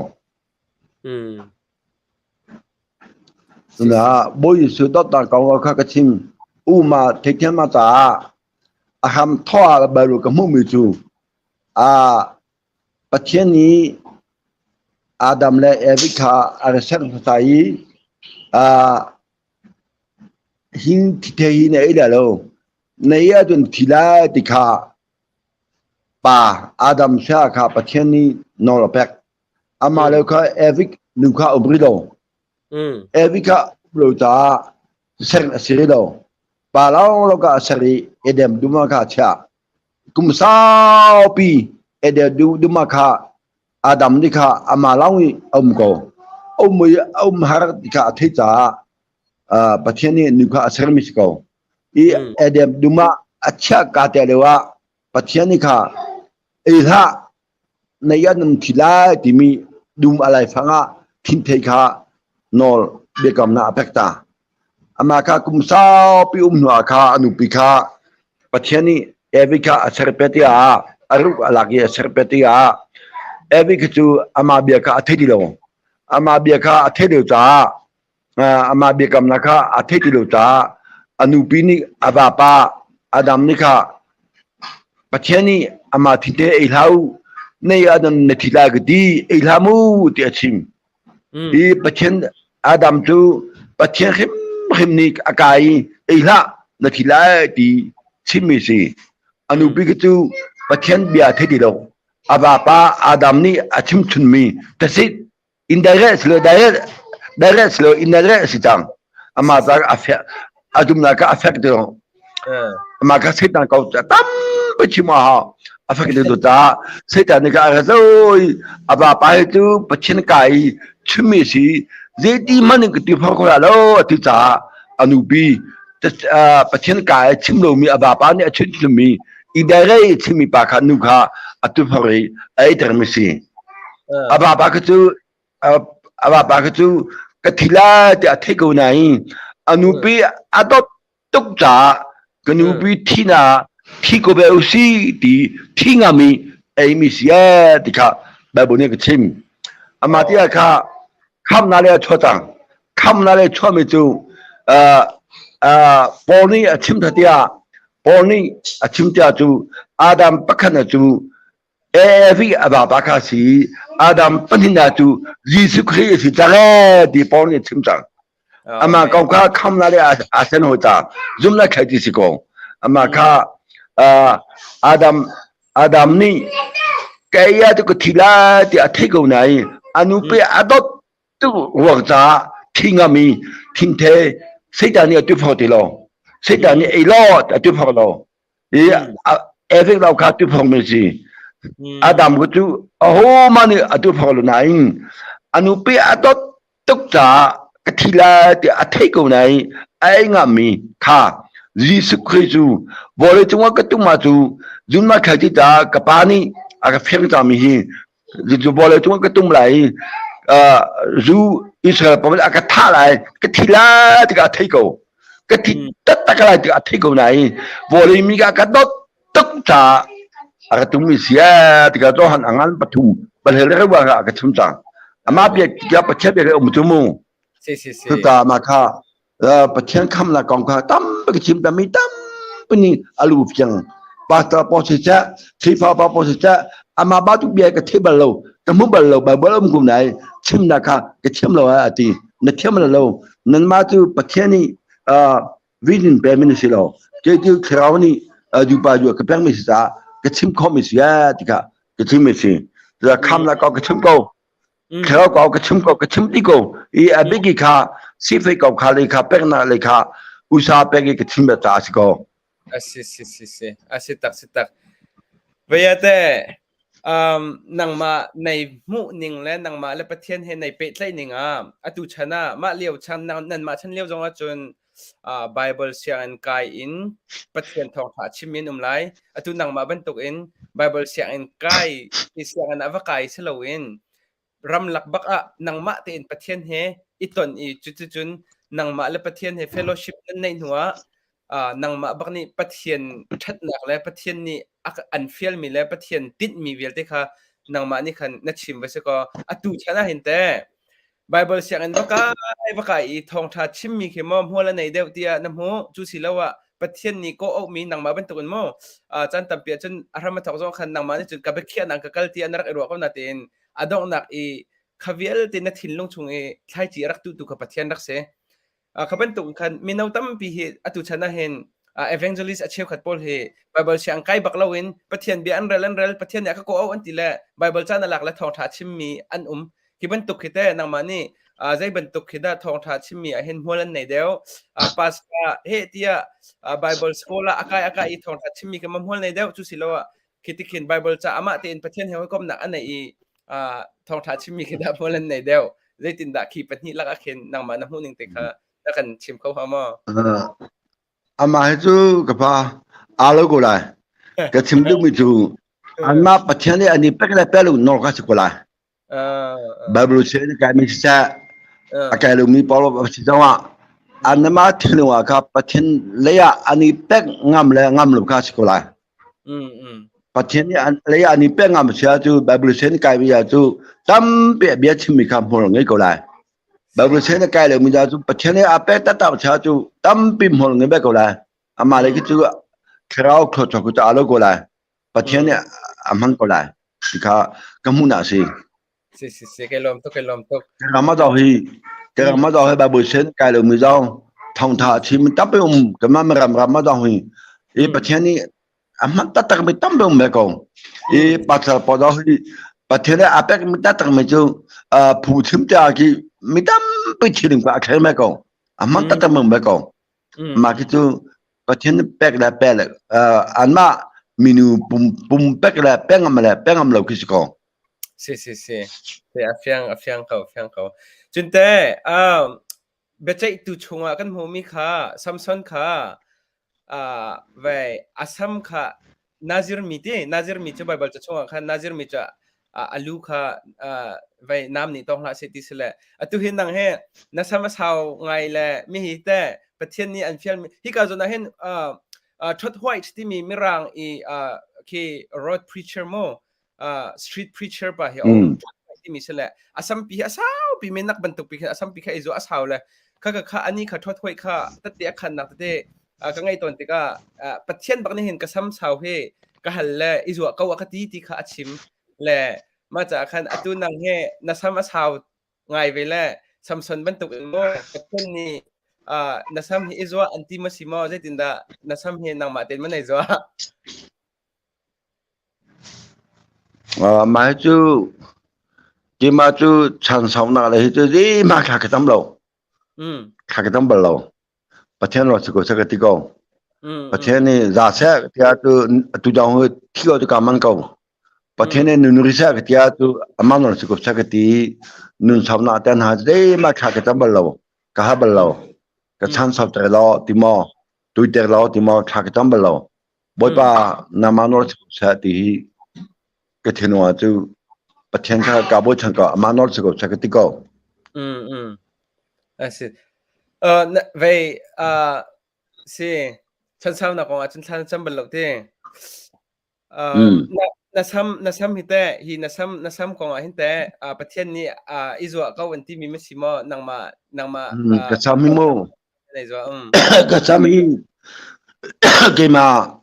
Cuna Bawi Jesuh dawtnak kong kha ka chim. Uma theithiam ma caah a hram thaw ah Bible ka hmuhmi cu a Pathian nih Adam le Evi kha a rak ser hmasa i hi thei hi na ei lai lo, na ei ahcun thi lai ti kha pa Adam sia kha Pathian nih nawl a pek. Amah le kha Evi nu kha um rih lo. Evi kha um lo caah ser a si rih lo. Pa lawnglawng kha a ser i Eden dum ah kha a chiah. Kum saupi Eden dum ah kha Adam nih kha amah lawng i a um ko. A um i a um har ti kha a theih caah Pathian nih nu kha a sermi si ko. I Eden dum ah a chiah ka te lio ah Pathian nih kha ei hlah na ian nan thi lai timi dum a laifang ah thinthei kha nawl biakamnak a pek ta. Amah kha kum saupi um hnu ah kha a nupi kha Pathian nih Evi kha a serpet i ah a ruk a lak i a serpet i ah Evi kha cu amah bia kha a thei ti lo. Amah bia kha a theih lo caah amah biakamnak kha a theih ti lo caah. A nupi nih a vapa Adam nih kha Pathian nih amah thite ei hlah u, nei ah na thi lai ka ti, ei hlah mu ti a chim. Hi Pathian Adam cu Pathian hrimhrim nih a kai i ei hlah na thi lai ti chimmi si. A nupi khi cu Pathian bia thei ti lo. A vapa Adam nih a chimchunmi tasit indirect si lo direct direct si lo indirect si cang amah ca a fek a zumnak ka a fek ti lo amah ka satan ko tampi chim a hau a fek ti lo ca satan nih ka a zoi a vapa hi cu Pathian ka i chimmi si zeiti hmanh in ka ti phor ko lo a ti caah a nupi Pathian ka i chim lomi a vapa nih a chim chimmi indirect chimmi pa kha nu kha a tu phor i a ei termi si A vapa kha cu a vapa kha cu ka thi lai tiah a theih ko nain a nupi a dawt tuk caah ka nupi thi na thi ko ve u si ti thi ngami eimi si ee ti kha Bible nih ka chim. Amah ti ah kha khamnak le a chuah cang. Khamnak le chuahmi cu Paul nih a chim tiah Paul nih a chim tiah cu Adam pakhat cu Evi a vapa kha si Adam pahnihnak cu Jesuh Khrih a si cang ee ti Paul nih a chim cang. Amah kong kha khamnak le aa sen hawi ta zumnak thlai ti si ko. Amah kha Adam Adam nih kei ah tu ka thi lai ti a theih ko nain a nupi a dawt tuk ruang caah thi ngam i thingthe Satan nih a tu phor ti lo. Satan nih ei law a tu phor lo. I Efek lo kha tuphong mi si. Adam ku cu ahohmah nih a tuphong lo nain a nupi a dawt tuk caah ka thi lai tiah a theih ko nain a ei ngami kha Jesuh Khrih cu vawlei cungah ka tum ah cu zunma thlai ti caah ka pa nih a ka fiang cangmi hi cu vawlei cungah ka tum lai i zu Israel pa a ka thah lai ka thi lai tikah a thei ko ka thi taktak lai tikah a thei ko nain vawlei mi ka ka dawt tuk caah a ka tummi si tikah Johan a ngan pathum palhel re wa a ka chim cang amah bia tiah Pathian bia um cu mu Si si si. Cucaah mah kha Pathian khamnak kong kha tampi ka chim tammi tampi nih a lu fiang. Pastor pawl siseh, Khrihfa pa pawl siseh, amah ba tuk bia ka thei bal lo, ka hmu bal lo, Bible um kum nai chimnak kha ka thiam lo a ti. Na thiam lo. Nanmah cu Pathian nih vision pe mi na si lo. Kei cu thlarau nih dupa ju ka pek mi si caah ka chim khawh mi si ti kha ka chim mi si. Khamnak kong ka chim ko. Thlarau ko ka chim ko ka chim ti ko i a biki kha sifei ko kha le kha peknak le kha usa pek i ka chim ta a si ko. Asi si si si asi tak si tak. Vayate um nangmah nei hmuh ning le nangmah le Pathian he nei pehtlaih ning ah atu chan ah mah lio chan nan mah chan lio zong ah cun uh, Bible sianginn kai in Pathian thawngtha chim in um lai atu nangmah bantuk in Bible sianginn kai i sianginn ah va kai si loin ramlak bak ah nangmah tein Pathian he i ton i cuticun nangmah le Pathian he fellowship nan neih hnuah uh, nangmah bak nih Pathian ṭhatnak le Pathian nih an fialmi le Pathian tinhmi vialte kha nangmah nih khan na chim va si kaw atu chan ah hin teh Bible sianginn va kai va kai i thawngṭha chimmi khi maw hmual a nei deuh tiah na hmuh cu si lo ah Pathian nih kawh auhmi nangmah bantukin maw caan tampi ahcun a hram a thawk zong khan nangmah nih cun ka biakhiahnak ka kal tiah na rak i ruah ko natein a donghnak i kha vialte na thinlung chung i thlaici a rak tuhtu kha Pathian rak si. Kha bantuk khan mino tampi hi atu chan ah hin evangelist a cheukhat pawl hi Bible siang kai bak loin Pathian bia an rel an rel Pathian nih a ka kawh auh an ti le Bible caan a lak le thawngṭha chimmi an um hi bantuk khi te nangmah nih zei bantuk khi dah thawngṭha chimmi ah hin hmual an nei deuh pastor he tiah Bible school ah akai akai i thawngṭha chimmi khi ma hmual nei deuh cu si lo ah khi ti khin Bible ca amah tein Pathian he hawikomhnak a nei i thawngṭha chimmi khi dah hmual an nei deuh zeitindah khi pahnih lak ah khin nangmah na hmuh ning te kha na kan chim kho hnga maw? Amah hi cu ka pa aa lo ko lai. Ka chim duhmi cu anmah Pathian nih an i pek le pek lo nawl kha si ko lai. Bible se na kai mi siseh a kai lomi pawl si zongah anmah thinlung ah kha Pathian lei ah an i pek ngam le ngam lo kha si ko lai. Pathian nih an lei ah an i pek ngam si ah cu Bible sen kai mi ah cu tampi bia chimmi kha hmual ngei ko lai. Bible sen a kai lo mi cu Pathian he aa pek taktak cha cu tampi hmol ngai bek ko lai. Amah le khi cu thlarau thluachuah cu aa lo ko lai. Pathian nih a hman ko lai. Ti kha ka hmuhnak a si. Si si si kai lawm tuk kai lawm tuk. Rama zong hi Rama zong hi Bible sen kai lo mi zong thawngtha a chim tampi um kanmah ram rama zong hi i Pathian nih a hman taktak mi tampi um ve ko. I pasal pawl zong hi Pathian nih a pek mi taktak mi cu phu chim te ah khi mi tampi thiling pa a thleng ve ko. A hman taktak mi um ve ko. Mah khi cu Pathian pek le pe le anmah minu pum pum pek le pengam le pengam lo khi si ko. Si si si. Si a fiang a fiang ko fiang ko. Cunte um biaceihtu chungah kan hmuhmi kha Samson kha uh, vei asam kha Nazir mi ti Nazir mi cu Bible ca chungah khan Nazir mi cu a lu kha vei nam nih tawng hlah seh ti si le atu hi nang he na sam a sau ngai le mi hi te Pathian nih an fial mi hika zawn ah hin Todd White timi mirang i khi road preacher mu street preacher pa hi um timi si le a sampi hi a saupi mi nak bantuk pi khin a sampi kha i zu a sau le kha kha kha ani kha Todd White kha tete a khan nak tete ka ngei tawn tikah Pathian bak nih hin ka sam sau hi ka hal le i zuah ko a ka ti ti kha a chim le mah caah khan atu nang he na sam a sau ngai ve le Samson bantuk in maw Pathian nih na sam hi i zuah an ti ma si maw zeitindah na sam hi nangmah tein ma nei zuah? Mah hi cu keimah cu chan saunak le hi cu zeihmanh thla ka cam lo. Thla ka cam bal lo. Pathian ruah si ko seh ka ti ko. Pathian nih za seh tiah cu atu dong hi thi ko cu ka man ko. Pathian nih nun ri seh tiah cu aman si ko seh ka ti. Nun saunak te hna zeihmanh thla ka cam bal lo. Ka ha bal lo. Ka chan sau ter lo ti maw, tuiter lo ti maw thla ka cam bal lo. Bawipa nama nawl si ko seh ti hi ka thinlung ah cu Pathian kha ka bochan ko amah nawl si ko seh ka ti ko. Mm mm. A si. Uh, na, vei uh, si chansaunak kong ah cun thla na cam bal lo ti. Um, na, na sam na sam hi te hi na sam na sam kong ah hin te uh, Pathian nih uh, i zuah ko an ti mi ma si maw nangmah nangmah Mm, ka sam hi mu nei zuah um. Ka sam hi keimah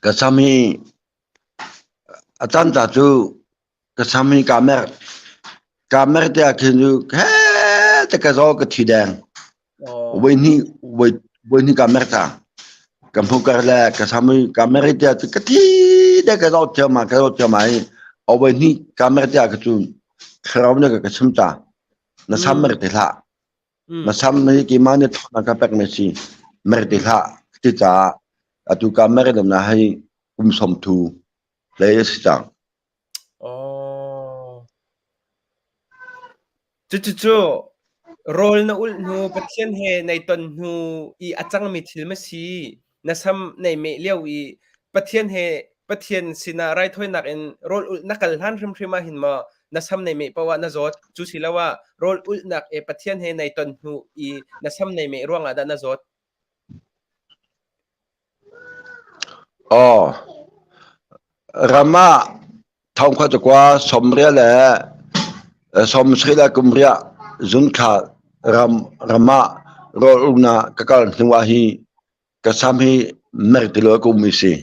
ka sam hi a caan ta cu ka sam hi kaa mer. Kaa mer te ah khin cu he te ka zaw ka thi deng. Voi hnih voi voi hnih kaa mer cang. Ka hmukar le ka sam hi kaa mer te ah ka thi deng ka zaw thiam ka zaw thiam i a voi hnih kaa mer te ah ka cu thlarau nih ka chim ta. Na sam mer te hlah. Na sam hi keimah nih thawnak ka pek mi si. Mer te hlah ti caah atu ka mer na hei kum som thu hlei a si cang. Oh. Cucucu rawl na ulh hnu Pathian he nei ton hnu i a cangmi thil ma si? Na sam nei meh lio i Pathian he Pathian sinah raithawinak in rawl ulh na kal hlan hrimhrim ah hin maw na sam nei meh paoh ah na zawt? Cu si lo ah rawl ulhnak e Pathian he nei ton hnu i na sam nei meh ruangah dah na zawt? Aw, ram ah thongkhat cakua sawmriah le sawmsarih le kumriah zunthla ram ram ah rawl umnak ka kal hnu ah hi ka sam hi mer ti lo ka um i si.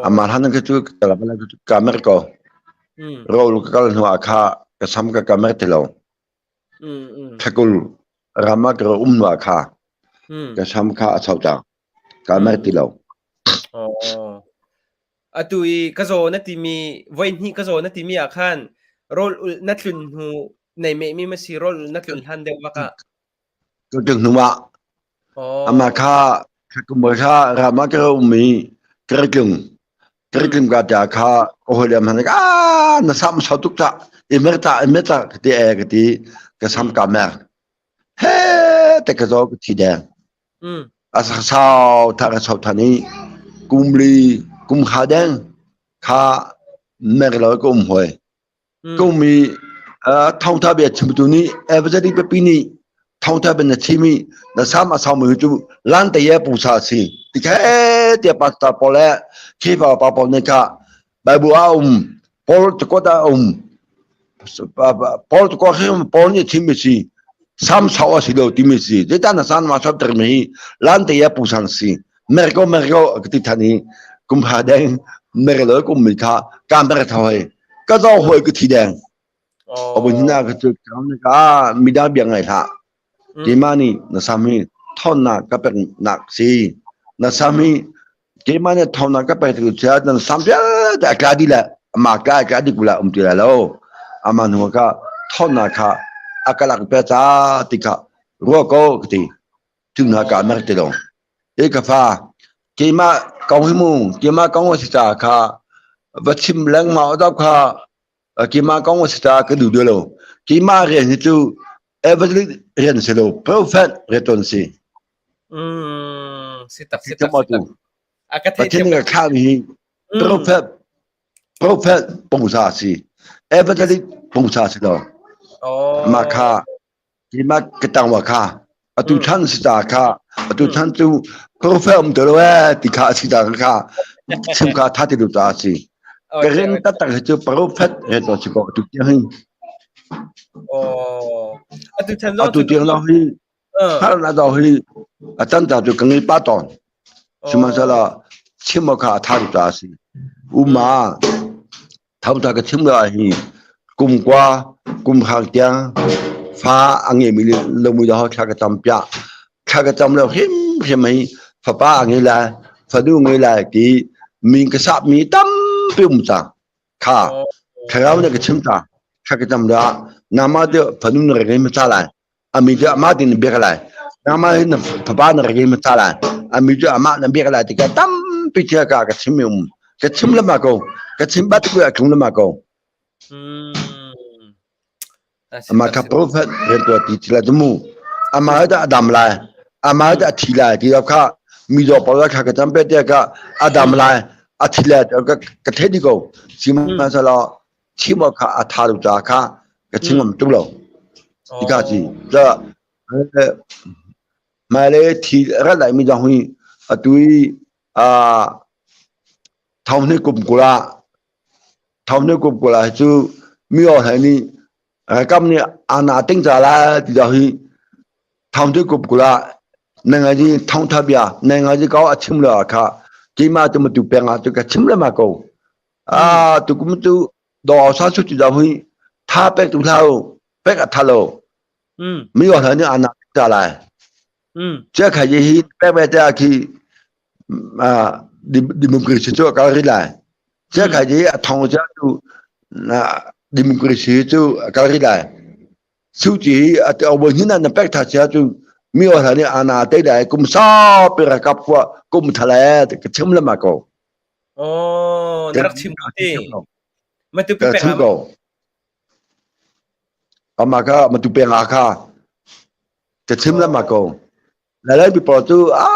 Amah hlan ka cu ka mer ko. Rawl ka kal hnu ah kha ka sam ka ka mer ti lo. Thakul ram ah ka um hnu ah kha ka sam kha a chau cang. Ka mer ti lo. Oh. Atu i ka zaw na timi voi hnih ka zaw na timi ah khan rawl ul na tlun hnu nei meh mi ma si rawl ul na tlun hlan deuh bak ah. Ka tlun hnu ah Amah kha kum kha ram ah ka um i ka rak tlung. Ka rak tlung ka tiah kha ka hawile hmanh nih ah na sam sau tuk cah i mer ta i mer ta ka ti e ka ti ka sam ka mer. He te ka zaw ka thi deng. A sau tha ka sau than i kum li kum kha deng kha mer lo ka um hoi. Komi thawngtha bia chimtu nih evangelist biapi nih thawngtha bia na chim i na sam a saumi cu lan te ye pusa a si ti khe tiah pastor pawl le Khrihfa pa pawl nih kha Bible ah um Paul cakuat ah um. Paul ko Paul nih thim si sam sau a si lo timi si zeitan na san ma sap ter mi lan te ya pu sang si mer ko mer ko ka ti than i kum ha deng mer lo kum mi kha ka mer thoi ka zo hoi ka thi deng obun hina ka chu ka midang bia ngai hlah Keimah nih na sam hi thawnnak ka peknak si. Na sam hi keimah nih thawnnak ka pek tikah chia na sam vialte a tla dih le amah tla a tla dih kula um ti lai lo. Amah hnu ka thawnnak kha a ka lak pe ca ti kha ruah ko ka ti. Cu hna ka mer ti lo. E ka fa keimah kong hi mu keimah kong a si ca kha va chim lengmang dau kha keimah kong a si ca ka duh lo. Keimah rian hi cu evangelist rian si lo prophet rian si. Mm, si tak si tak si tak. A ka thei Pathian ka kham hi prophet prophet pungsa si. Evangelist pungsa si lo. Oh. Ma kha keimah ka tang wa kha atu chan si ta kha atu chan cu prophet um te lo e ti kha si ta kha chim kha tha ti lu ta si. Ka rin taktak hi cu prophet rian to si ko atu tiang hi. Oh. Atu chan zong Atu tiang lawng hi har na daw hi a chan ta cu ka ngei pa tawn. Sihmanhsehlaw chim awk kha a tha tuk ta a si. Uma tham ta ka chim lo ah hi kum kwa kum hang tiang fa a ngeimi le lomi daw thla ka cam piah. Thla ka cam lo hrimhrim hi fapa a ngei lai, fanu ngei lai ti min ka sap mi tampi um cang. Kha thlarau nih ka chim ta. Thla ka cam dah nama te fanu na rak ngei hmasa lai. Ami cu amah tin na biak lai. Nama hi na fapa na rak ngei hmasa lai. Ami cu amah na biak lai tikah tampi thil ka ka chim mi um. Ka chim lama ko. Ka chim bat ko a tlung lama ko. Amah kha prophet riantuan ti thil a mu. Amah dah a dam lai. Amah dah a thi lai ti kha mi zaw pawl kha ka cam pe te ka a dam lai a thi lai ka ka thei di ko. Sihmanhsehlaw chim awk kha a tha lo ca kha ka chim ngam tuk lo. Tika ci da mai le thi rat lai mi dang hui atu i a thong ni kum kula Thong ni kum kul ah cu mi aw hlei nih ralkap nih ana ting ca la ti dah hi thong ni kum kul ah na ngai di thongtha bia na ngai di ko a chim lo ah kha keimah tu matu peng ah tu ka chim le ma ko a tu kum tu do sa su ti dah hi tha pek tu hlau pek a tha lo mi aw hlei nih ana ting ca lai Chia khai hi pek ve te ah khi democracy cu a kal rih lai. Chia khai hi a thong chia cu democracy cu a kal rih lai. Su ci hi a te obo hin na pek tha chia cu mi o hla nih ana te dai kum sau pe rakap kwa kum thale ka chim lama ko. Oh, na rak chim ko ti. Ma tu pe chim ko. Ama kha ma tu pe nga kha. Ka chim lama ko. Lalai mi pawl cu a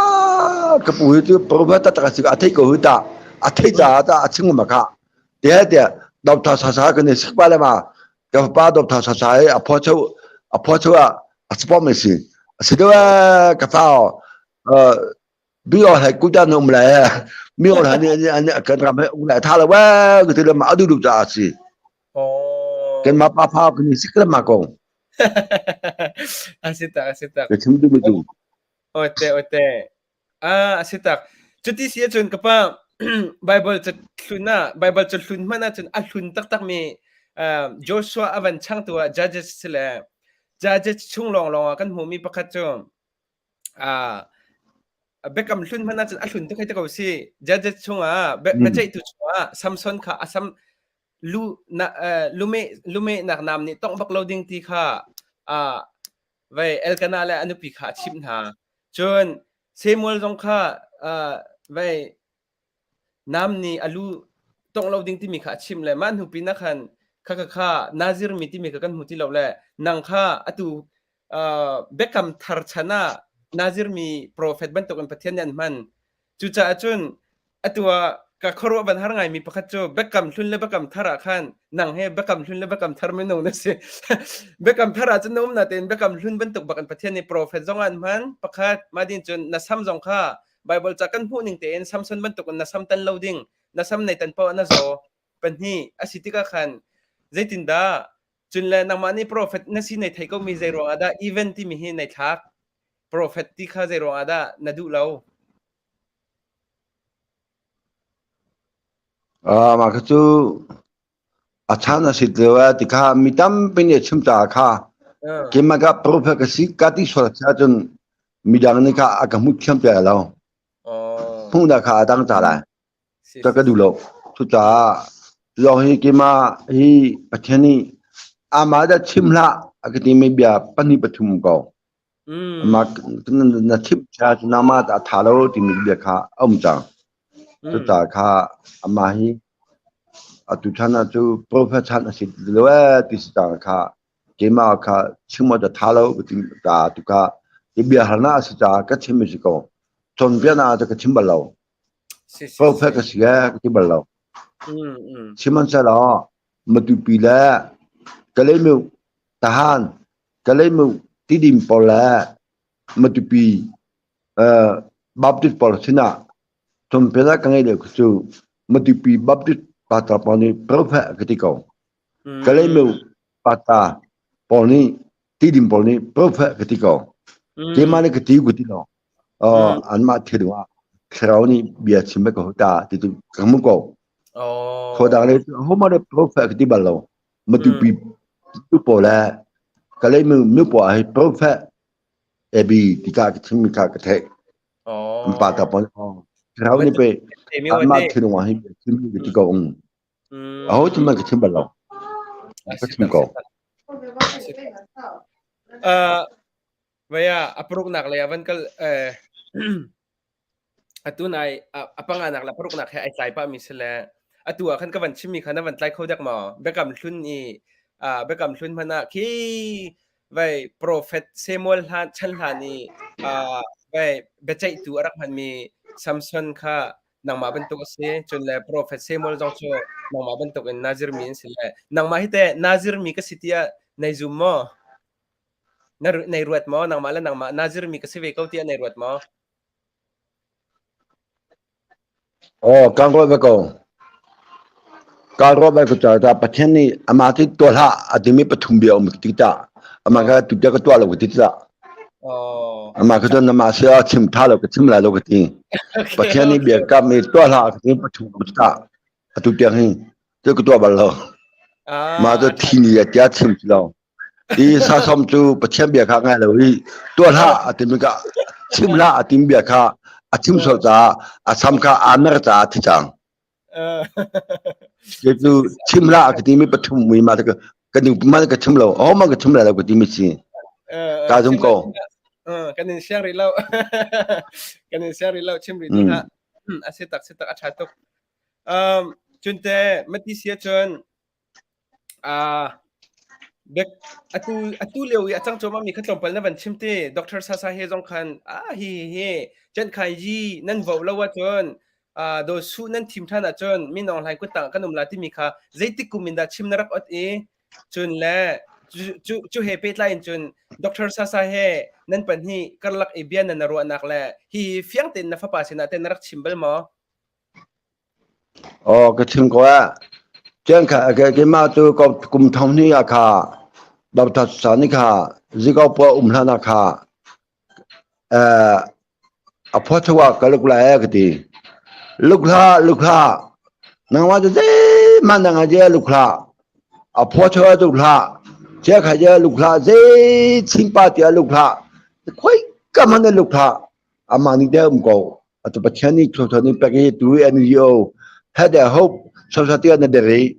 ka pu hi cu prophet taktak a si a theih ko hi ta a theih caah ta a chim ma kha tiah tiah doctor sa sa kan i sik pa le ma ka pa doctor sa sa hi a pho cheu a pho cheu ah a support mi si a si do ka fa bi o hai ku ta um lai mi o hai ni ani kan ram he um lai tha lo wa ka ti le ma adu du ta si kan ma pa pha kan i sik le ma ko A si tak, a si tak. Ka chim duh tu. Ote, ote. Ah, a si tak. Cuti si ahcun ka pa Bible ca hlun ah Bible ca hlun hmanh ahcun a hlun taktak mi uh, Joshua a van changtu ah Judges si le Judges chung lawnglawng ah kan hmuhmi pakhat cu uh, biakam hlun hmanh ahcun a hlun tuk hei ti ko si. Judges chungah biaceihtu chungah Samson kha a sam lu na lumeh lumehnak nam nih tongh bak lo ding ti kha uh, vei Elkanah le a nupi kha a chimh hna. Cun Samuel zong kha uh, vei nam nih a lu tongh lo ding timi kha a chimh le mah hnu pin ah khan kha kha kha Nazir mi timi kha kan hmu ti lo le nang kha atu uh, biakam thar chan ah Nazir mi profet bantukin Pathian nih an hman. Cucaah cun atu ah ka khuaruah van har ngaimi pakhat cu biakam hlun le biakam thar ah khan nang he biakam hlun le biakam thar minung na si. Biakam thar ah cun na um natein biakam hlun bantuk bak in Pathian nih profet zong an hman. Pakhat mah din cun na sam zong kha Bible ca kan hmuh ning tein Samson bantuk in na sam tan lo ding, na sam nei tan paoh ah na zaw. Pahnih a si tikah khan zeitindah? Cun le nangmah nih prophet na si nei thei ko mi zei ruang ah dah event timi hi nei thlak? Prophet ti kha zei ruang ah dah na duh lo? Ah, mah kha cu a chan a si lio ah ti kha mi tampi nih a chim caah kha keimah ka prophet ka si ka ti sual ahcun midang nih kha a ka hmuh thiam piak lo. Hmuhnak kha a dang ca lai. Ka ka duh lo. Cucaah lawng hi keimah hi Pathian nih amah dah chim hlah a ka timi bia pahnih pathum ko. Amah na chimh cha cu nangmah a tha lo timi bia kha a um cang. Cucaah kha amah hi atu chan ah cu prophet chan a si ti lo ee ti si cang kha keimah kha chim awk a tha lo ka ti ta tu kha hi bia harnak a si caah ka chim mi si ko. Cawnpiaknak ah cu ka chim bal lo. Prophet ka si ee ka ti bal lo. Sihmanhsehlaw Matupi le Kalaymyo Tahan Kalaymyo Tidim pawl le Matupi Baptist pawl sinah cawnpiaknak ka ngeih lio khi cu Matupi Baptist pastor pawl nih prophet ka ti ko. Kalaymyo pastor pawl nih Tidim pawl nih prophet ka ti ko. Keimah nih ka ti ka ti lo. Anmah thil ah thlarau nih bia chim ka ta ti tu ka hmu ko. Khua dang le hohmanh nih prophet ka ti bal lo. Matupi tu pawl le Kalaymyo mi pawl hi prophet Abi ti ka ka chim mi kha ka theih. An pa ta pawl thlarau nih pe anmah thil ah hi bia chim ka ti ko. Aho chim ka chim bal lo. Ka chim ko. Vei ah a paruknak lei ah van kal atu nai a panganak le paruknak he ai tlai pahmi si le atu ah khan ka van chimmi kha na van tlai kho dek maw? Biakam hlun i biakam hlun hmanh ah khi vai prophet Samuel hlan chan hlan i vai biaceihtu a rak hmanmi Samson kha nangmah bantuk a si cun le prophet Samuel zong cu nangmah bantuk in Nazir mi an si le nangmah hi teh Nazir mi ka si tiah nai zum maw? Na nei ruat maw? Nangmah le nangmah Nazir mi ka si ve ko tiah nei ruat maw? Oh, kan ruat ve ko. Kan ruat ve ko ta Pathian nih amah ti tuah hlah a timi pathum bia um ti ta. Amah kha tu ka tuah lo ka ti ta. Oh. Amah kha cun amah sia chim tha lo ka chim lai lo ka ti. Pathian nih bia kam mi tuah hlah ka ti pathum um ta. Atu tiang hi tu ka tuah bal lo. Mah cu thi ni tia chim ti lo. Hi sasom cu Pathian bia kha ngai lo i tuah hlah a timi ka chim hlah a timi bia kha a chim sual caah a sam kha aa mer caah a thi cang. Kei cu chim hlah a ka timi pathum mui ma ka ka ning ma ka chim lo aho ma ka chim lai lo ka timi si. Ka zum ko. Kan in share rih lo. Kan in share rih lo chim rih ti hlah. A si tak si tak a tha tuk. Um cunte mati sia cun Atu atu lio i a cang cuahmah mi kha tlawmpal na van chim te. Dr. Sasa he zong khan ah hi hi hi Cenkhai yi nan vo lo ahcun uh, daw su nan thim ṭhan ahcun Min Aung Hlaing kuttang ah kan um la timi kha zeitik kum in dah chim na rak ot i cun le cu, cu, cu he pehtlai in cun Dr. Sasa he nan pahnih karlak i bia nan ruahnak le hi fiang tein na fapa sinah te na rak chim bal maw? Aw ka chim ko ah. Cun kha keimah cu kum thong hnih ah kha Doctor Sani kha zikau pawl um hlan ah kha a phuacho ah ka luk lai eh ka ti. Luk hlah, luk hlah. Nangmah cu zeihmanh na ngai je luk hlah. A phuacho ah luk hlah. Chia kha je luk hlah. Zei chinpa tiah luk hlah. Khoi ka hmanh na luk hlah. Amah nih te um ko. Atu Pathian nih thawthaw nih pek i tu NGO had a hope society na deri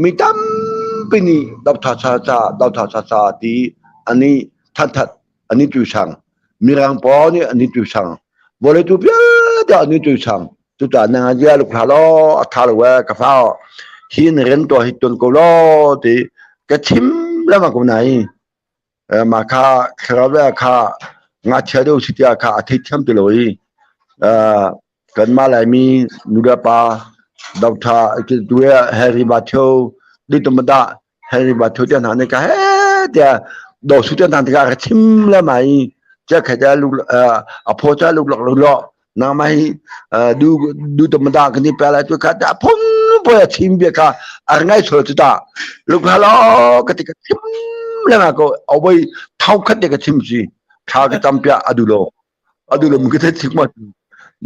mi tampi nih dotha cha cha dotha cha cha ti ani than that ani tu sang mirang paw nih ani tu sang vawlei tu vialte ani tu sang tu ta na nga dia luk hla lo a tha lo we ka fa hi na ren to hi ton ko lo ti ka chim lama ko nai mah kha thlarau le kha ngakchia deuh si tiah kha a theithiam ti lo i kanmah Laimi nulepa doctor tu Harry Matthew ditumada Harry Matthew te hna nih ka he tiah do su te hna tikah ka chim le mai chia khat lu a phaw cha lu lok lu lo nangmah hi du du tumada kan ni pe lai tu kha ta phun. poi a chim bia kha a ngai sual cu ta lukha lo ka ti ka chim lengah ko awei thau khat te ka chim si thla ka tam pia adu lo adu lo mu ka the thik ma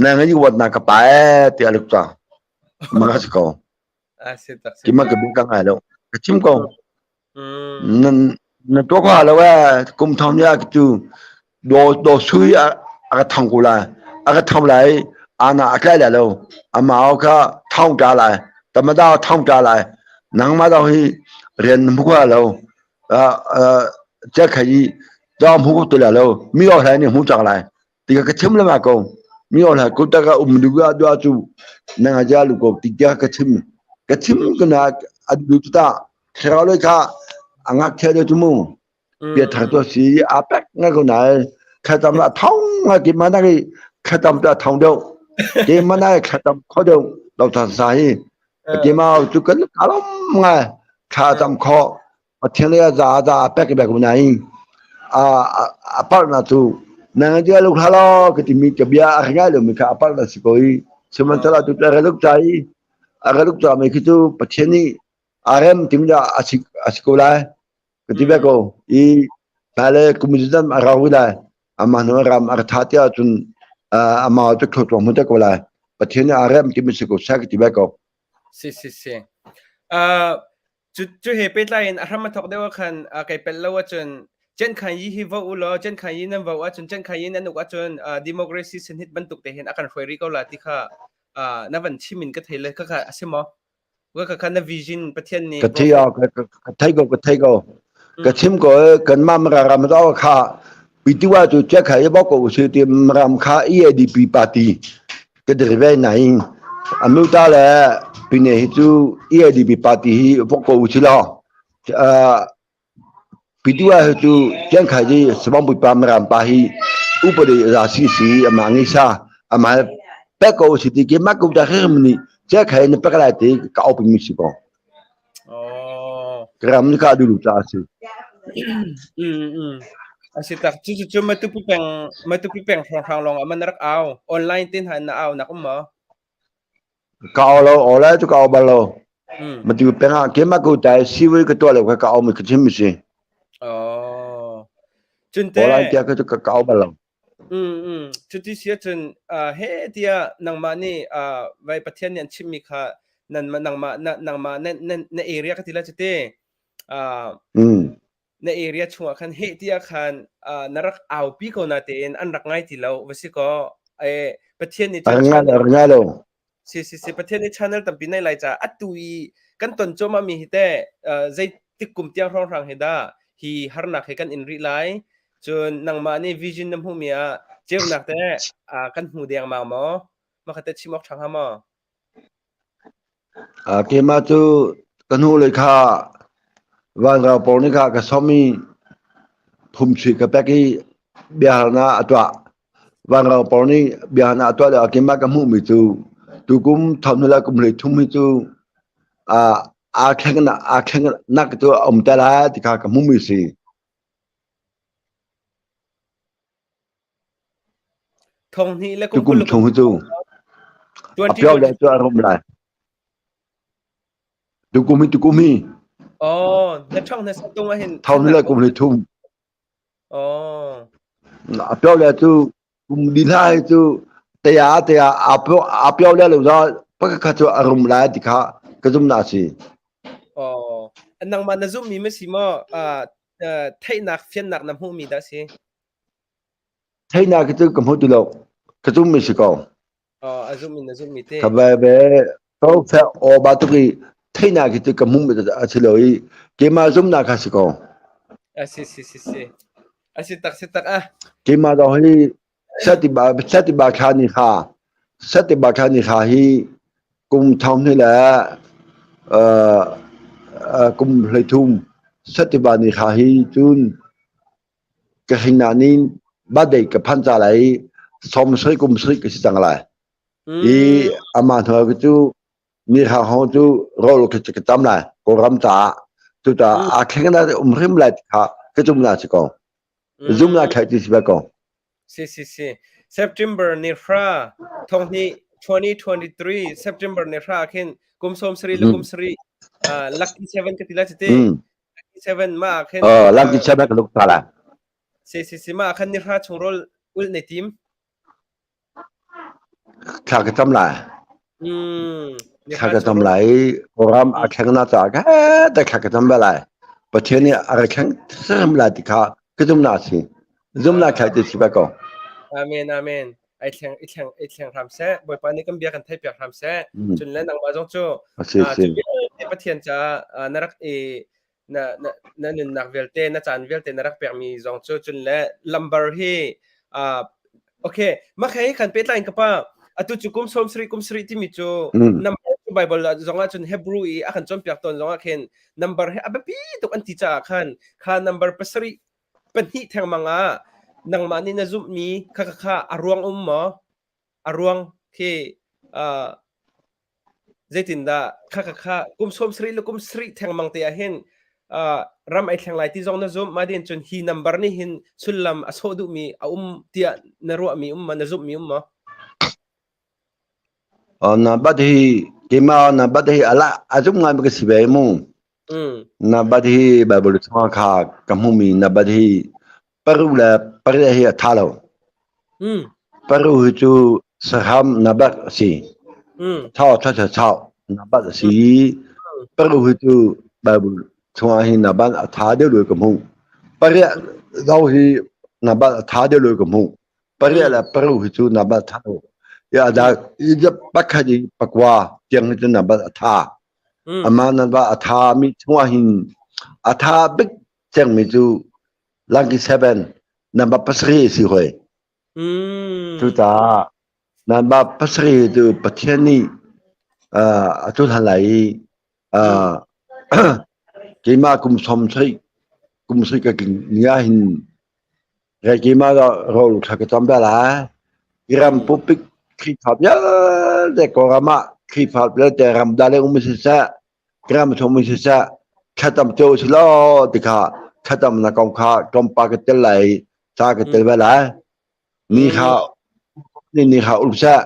na ngai wat na ka pa e ti aluk ta ma ka si ko ki ma ka bi ka ngai lo ka chim ko Na na tuah ko lo ee kum thong nia cu do do sui a ka thong ko lai a ka thong lai ana a tlai lai lo amao kha thong ta lai tamada thong ta lai nangmah dong hi rian mu ko lo che khai do mu ko tu la lo mi o lai ni mu chak lai ti ka chim le ma ko mi o lai ko ta ka um du ga do chu nang ja lu ko ti ka chim ka chim ka na adu ta Thlarau lei kha a ngakchia deuh cu mu piathar tu a si aa pek ngai ko nain thlacam a thong ngai ke mana i thlacam tu a thong deuh ke mana i thlacam kho deuh lo tha sa hi ke ma cu kan kalom ngai thlacam kho Pathian lei a za za a pek bek ko nain a a parh na cu nang dia lu hla lo ka ti mi ka bia a ngai lo mi kha a parh na si ko i sihmanhsehlaw tu a reluk cha i a reluk cha mi khi cu Pathian nih a rem tim dah a si a si ko lai ka ti ve ko i hmailei kum zan a rau lai amah hnu ram a tha tiah cun amah cu thluachuah hmu te ko lai pathian nih a rem timi si ko sai ka ti ve ko si si si cu cu he pehtlai in a hram a thok deuh ah khan kai pel lo ahcun Chen Khan Yi hi vo u law Chen Khan Yi nan vo ahcun Chen Khan Yi nan uk ahcun democracy sanhit bantuk te hin a kan hruai rih ko la ti kha na van chim in ka thei le kha kha a si maw Ka kha na vision Pathian nih ka thei ka thei ko ka thei ko ka chim ko kanmah ram zau kha pitiwa cu che khai bo ko si ti ram kha EADP party ka dir ve nai anu ta le pine hi cu EADP party hi vok ko si lo Pitua hi cu Ciangkhai hi Sabangpui pa Mirang pa hi upadi za si si amah ngei sa amah pek ko si ti ke mah ko ta hrim ni Ciangkhai na pek lai ti ka open mi si ko. Oh. Ram ni ka dulu ta si. Mm mm. Asi tak cu cu cu matupi peng matupi peng hrawng hrang lawng ah man rak au online tin han na au nak um maw? Ka au lo, aw lai cu ka au bal lo. Matu peng ah keimah ko tai siwai ka tuah lo kha ka au mi ka chim mi si. Oh. Cunte. Aw lai tiah ka cu ka au bal lo. Mm mm. Cuti si ahcun he tiah nangmah nih vai Pathian nih an chimmi kha nan nangmah na nangmah na na area ka ti la cuti. Mm. Na area chungah khan heh tiah khan na rak aupi ko na tein an rak ngai ti lo va si ko e Pathian nih cun rak ngai lo si si si Pathian nih channel tampi nei lai ca atu i kan ton cuahmah mi hi te zei tik kum tiang hrawng hrang hi dah hi harnak hi kan in rih lai cun nangmah nih vision na hmuh mi ah ceunak te kan hmu deng mang maw ma kha te chim awk ṭha hnga maw Keimah cu ka hnulei kha vanrang pawl nih kha ka sawm i phungchuih ka pek i biahalnak a tuah. Vanrang pawl nih biahalnak a tuah lioah keimah ka hmuhmi cu tukum thawhni le kum 13 hi cu aa thlengnak cu a um te lai ti kha ka hmuhmi a si. Thonghnih le kum Tukum 20 le chung hi cu a pio le cu a rum lai. Tukum hi tukum hi. Oh, na thong na satung ah hin. Thong le kum le thum. Oh. A pio le cu kum di hla hi cu teya teya a pio a pio le lo za pakhat cu a rum lai ti kha ka zum na si. Oh, nangmah na zummi ma si maw? Theihnak fiannak na hmuhmi dah si? Theihnak hi cu ka hmu ti lo. Ka zummi si ko. Oh, a zummi na zummi te. Ka ve ve ko fe o ba tuk i theihnak hi cu ka hmuhmi a si lo i keimah zumnak kha si ko. A si si si si. A si tak si tak ah. Keimah dong hi sati ba sati ba thla ni kha sati ba thla ni kha hi kum thong ni le kum 13 sati ba ni kha hi cun Ka hringnak nih birthday ka phan ca lai i 70 kum sarih ka si cang lai. I amah hnuai cu mi hrang hong cu rawl ka ka tam lai Kawlram caah. Cucaah aa thleng na um hrim lai ti kha ka zum na si ko. Zum na thlai ti si ve ko. Si si si. September ni hra thong hnih. 2023 September ni hra khin kum som sari le kum sari lucky seven ka ti la chite lucky seven ma khin Oh, lucky seven ka luk ta la. Si si si ma khan ni hra chung rol ul nei tim. Thla ka cam lai. Mm. Thla ka cam lai. Ram a thleng na ca ka ta thla ka cam lai. Pathian nih a ra thleng sam lai ti kha ka zum na si. Zum na khai ti si ba ko. Amen amen. Ai thleng i thleng i thleng hram seh. Bawipa nih kan bia kan theih piak hram seh. Cun le nangmah zong cu si. Pathian ca na rak i na na na nunnak vialte na caan vialte na rak pekmi zong cu cun le lambar hi uh, okay makhei kan pehtlai in ka pa atu cu kum som sri kum sri timi cu number cu bible zong ah cun hebrew i a kan cawnpiak tawn zong ah khin number hi a biapi tuk an ti caah khan kha number pasarih pahnih thengmang ah nangmah nih na zumhmi kha kha kha a ruang um maw a ruang khi uh, Zeitindah kha kha kha kum sawm sarih le kum sarih thengmang te ah hin uh, ram ai thleng lai ti zong na zumh ma din cun hi number nih hin sullam a sawh duhmi a um tiah na ruahmi um ma na zumhmi um ma? Oh, na bat hi keimah na bat hi ala a zum ngai ka si ve mu. Mm. Na bat hi Bible chungah kha ka hmumi na bat hi paru le pariat hi a tha lo. Mm. Paru hi cu saham na bat a si. Mm. Chau tha tha chau na bat a si. Paru hi cu Bible chungah hi na bat a tha deuh deuh ka hmuh. Pariat zau hi na bat a tha deuh deuh ka hmuh. Pariat le paru hi cu na bat tha lo. Ya da pakhat i pakwa tiang hi cu na bat a tha. Ama nan ba a tha mi chungah hin a tha bik cengmi cu Lucky Seven number pasarih si hoi. Mm. Cucaah number pasarih cu Pathian nih uh, a cun lai i uh, keimah kum som sarih kum sarih ka king ni ah hin re keimah ro thla ka cam bel lai ram pupik Khrihfa vialte Kawlram ah Khrihfa vialte ram da le um siseh ram chung mi siseh thlacam cio si law ti kha thlacam na kong kha tlawmpal ka tel lai ca ka tel ve lai ni kha ni ni kha ul seh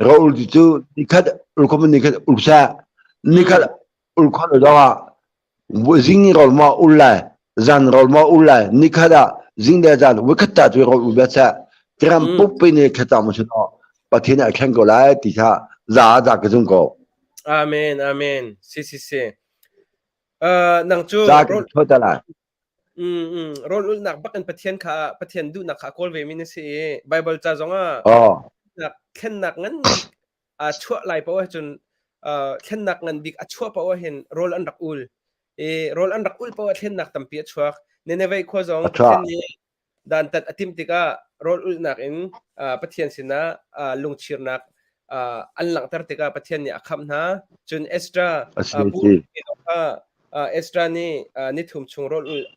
ro ul ti cu ni khat ul khom ni khat ul seh ni khat ul khon lo ah zing rawl ma ul lai zan rawl ma ul lai ni khat ah zing le zan voi khat ta cu rawl ul be seh ram puppi ni thlacam si law Pathian a thleng ko lai ti kha za za ka zum ko Amen, amen. Si si si. Uh, nang cu Za kan thot lai. Mm, mm, rawl ulnak bak in Pathian kha Pathian duhnak kha kawl ve mi na si i Bible ca zong ah Oh. thlennak ngan bik a chuah lai paoh ahcun uh, thlennak ngan bik a chuah paoh ahhin rawl an rak ul. I rawl an rak ul paoh ah thlennak tampi a chuak. Nineveh khua zong Pathian nih dantat a timh tikah rawl ulhnak in Pathian sinah lungchirnak an langhter tikah Pathian nih a khamh hna. Cun Ezra kha Ezra nih nithum chung rawl ulh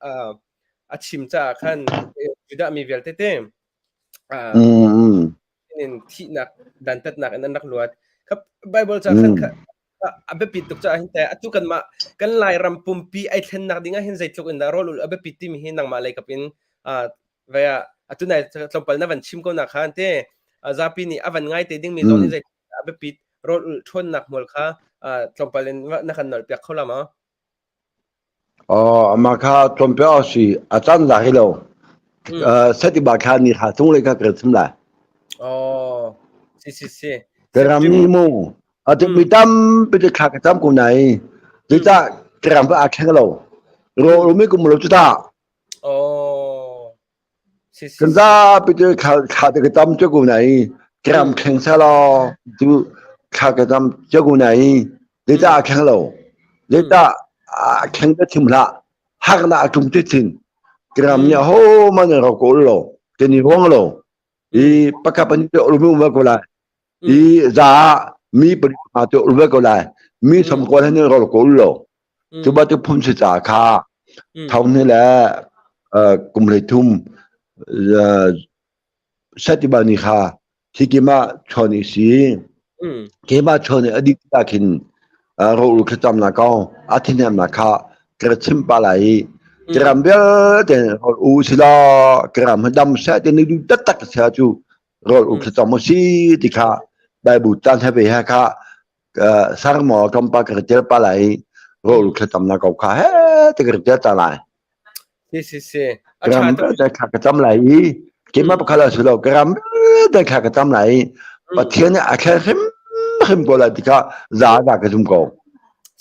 a chim caah khan Judah mi vialte te in thihnak dantatnak in an rak luat. Bible ca khan a biapit tuk caah hin teh atu kanmah kan Lairam pumpi ai thlennak ding ah hin zeitluk in dah rawl ulh a biapit timi hi nangmah lei kap in vai ah atu nai tlawmpal na van chim ko na khan te zapi nih a van ngai te dingmi zong nih zeitluk a biapit rawl ulh ṭhawnnak hmual kha tlawmpal in na kan nolh piak kho la maw? Aw, amah kha tlawmpel a si. A caan za hi lo. Seti ba kha ni kha cung lei kha ka chim lai. Oh, si si si. Ka ram ni mu. Atu mi tampi te thla ka cam ko nai. Zeicah ka ram a thleng lo. Ro mi kum lo cu ta. Oh. Si si Kan si. zapi te thla thla te ka cam cu ko nai. Ka ram thleng sa lo. Cu thla ka cam cu ko nai. Zeicah a thleng lo. Zeicah a thleng te thim hlah. Harnak a tlung te chin. Ka ram nih ho man ro ko lo. Kan i ruang lo. I pakhat pan te ulmi um ko lai. I za mi pali te ulme ko lai. Mi sam ko han ro ko lo. Cu bantuk phun si ca kha thong ni le kum hlei thum satiba ni kha khi keimah chawn i si. Keimah chawn i a dih tikah khin rawlul thlacamnak kong a thihnemnak kha ka ra chim pah lai i ka ram vialte rawl u si law ka ram hi dam seh ti ni duh taktak si cu rawl u thlacam u si ti kha. Bible caan he ve he kha sarmo tlawmpal ka tel pa lai rawl thlacam na ko kha he te ka tel ta lai. Si si si. Ram te thla ka cam lai i keimah pakhat a si lo ka ram te thla ka cam lai i Pathian nih a thlel hrim hrim ko lai ti kha za da ka zum ko.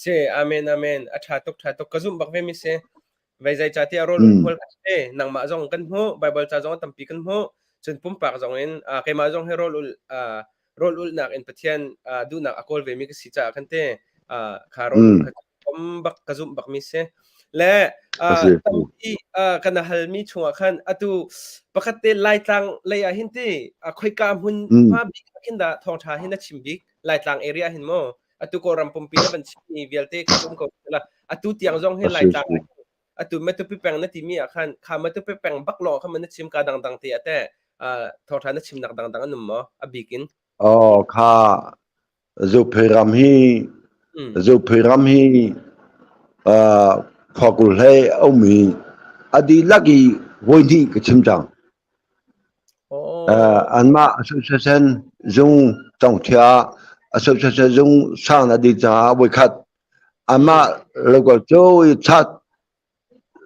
Si amen amen a tha tuk tha tuk ka zum bak ve mi si. Vei zei ca tiah rawl hmual kan si nangmah zong kan hmuh Bible ca zong tampi kan hmuh cun pumpak zong in keimah zong hi rawl ul rawl ulnak in Pathian duhnak a kawl ve mi ka si caah khan te kha rawl ul kha kom bak ka zumh bak mi si le tampi kan hal mi chungah khan atu pakhat te Laitlang lei ah hin ti khoika hmun hma bik khin dah thawngtha hin na chim bik Laitlang area hin mo atu Kawlram pumpi na van chim mi vialte ka um ko la atu tiang zong hin Laitlang atu Matupi peng na timi ah khan kha Matupi peng bak lawng kha man na chim ka dangdang te ate thawngtha na chimnak dangdang an um maw a bik in? Oh kha Zophei ram hi Zophei ram hi khua kul hlei a um i a dihlak i voi hnih ka chim cang. Anmah association zung Congthia association zung sang na dih caah voikhat anmah local cu chat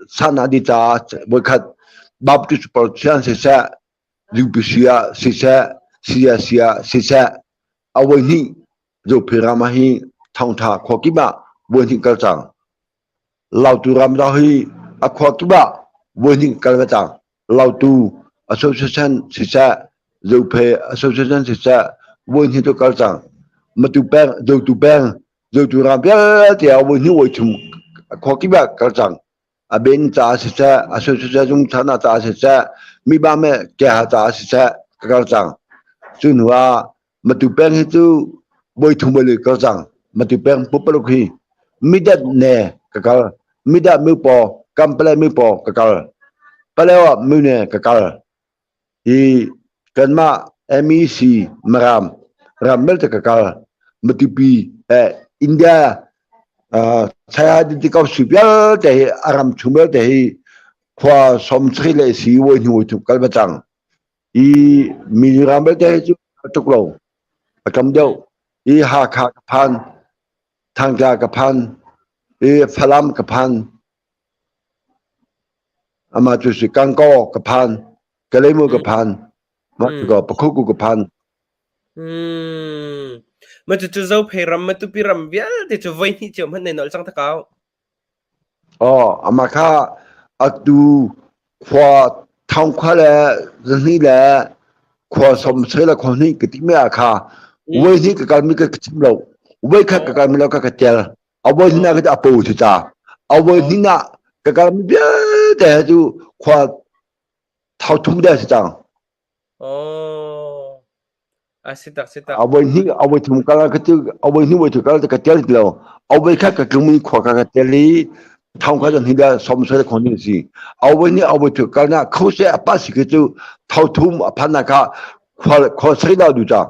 san a dih caah voikhat Baptist Pathian siseh UPC ah siseh CSC ah siseh a voi hnih Zophei ram ah hi thawngtha khua kip ah voi hnih kal cang. Lautu ram zong hi a khua kip ah voi hnih kal ve cang. Lautu Association siseh Zophei Association siseh voi hnih tu kal cang. Matu peng Zotu peng Zotu ram vialte ah voi hnih voi thum khua kip ah kal cang. A ben caah siseh, a siseh, zung thana caah siseh, mi ba me keha caah siseh ka kal cang. Cu hnu ah Matu peng hi cu voi thum voi li kal cang. Matu peng pupaluk hi midat ne ka kal. Midat mi paw, kampale mi paw ka kal. Palewa mi ne ka kal. Hi kanmah MEC Maram ram belte ka kal Matupi eh India uh, Chaya ti ko su vialte hi a ram chung vialte hi khua som sri le si woi hnu woi thuk kal ba cang i Mizoram belte hi cu tuk lo a kam deuh i Hakha ka phan Thangtla ka phan i Falam ka phan Amah cu si Kangkaw ka phan, Kalaymyo ka phan, mah cu ka Pakhuku ka phan. Hmm. Ma cu cu Zophei ram, Matupi ram vialte cu voi hnih cio hmanh nei nolh cang takau. Oh, amah kha atu khua thong khua le zahnih le khua som soi le khua hnih ka ti mi ah kha voi hnih ka kal mi ka chim lo voi khat ka kal mi lo ka ka tel A voi hnih ah ka a po cu ta. A voi hnih ah ka kal mi vialte he cu khua thau thum deh si cang. Oh. A si tak si tak. A voi hnih a voi thum kal ka cu a voi hnih voi thum kal ka tel ti lo. A voi khat ka tlung mi khua ka ka tel i thong kha zon hi da som soi khon ni si. A voi hnih a voi thum kal na kho se a pa si ke cu thau thum a phan na kha khua khua sri da du cha.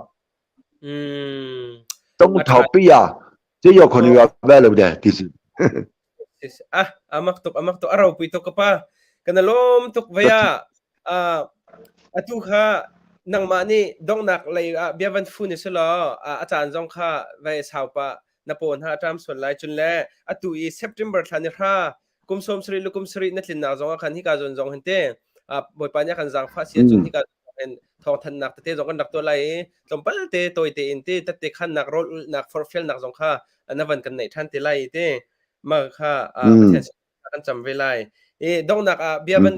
Mm. Tong thau pi ya 这有可能要买了不对，就是。 Ah, amak tuk amak tuk a ropui tuk ka pa. Kan lawm tuk ve ah. Ah, atu kha nangmah nih donghnak lei ah bia van fu ni selaw a caan zong kha vai sau pa na pawn ha ṭam sual lai cun le atu i September thla ni hra kum sawm sarih le kum sarih na tlinnak zong ah khan hika zawn zong hin te Bawipa nih a kan zaangfah si ahcun hika hin thawngthanhnak tete zong kan rak tuah lai i tlawmpal te tawi tein te tette khannak rawl ulhnak forhfialnak zong kha na van kan neih ṭhan te lai te ma kha Pathian kan cam ve lai i donghnak ah bia van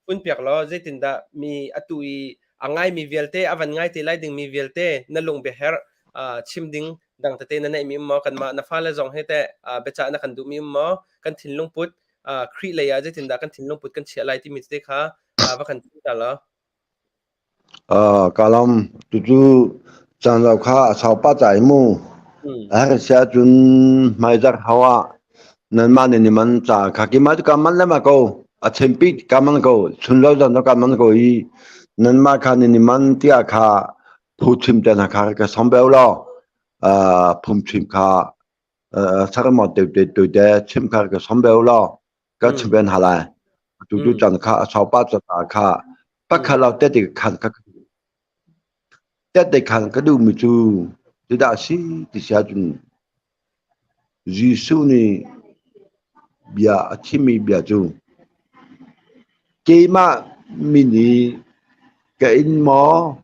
pun piak law zeitindah mi atu i a ngaimi vialte a van ngai te lai dingmi vialte na lung biaherh chim ding dang tete na neihmi um maw kanmah na fale zong he teh biacah na kan duhmi um maw kan thinlung put Khrih lei ah zeitindah kan thinlung put kan chiah lai timi tete kha va kan chim ta law. Ka lawm tucu caan rau kha a sau pah ca i mu. A herh si ahcun hmaizarh hau ah nanmah nih ni man ca kha keimah cu kaa manh lengmang ko. A chempi kaa manh ko. Chun lo zan kaa manh ko i nanmah kha ni ni man tiah kha phuchim te hna kha ka som beu law phungchim kha sarmo te te te chim kha ka som beu law ka chim ben halai tu tu chan kha a sau pa cha kha pakhat lo te te khan ka te te khan ka du mi chu. Tidah a si ti si ahcun Jesuh nih bia a chimmi bia cu keimah min i ka inn maw,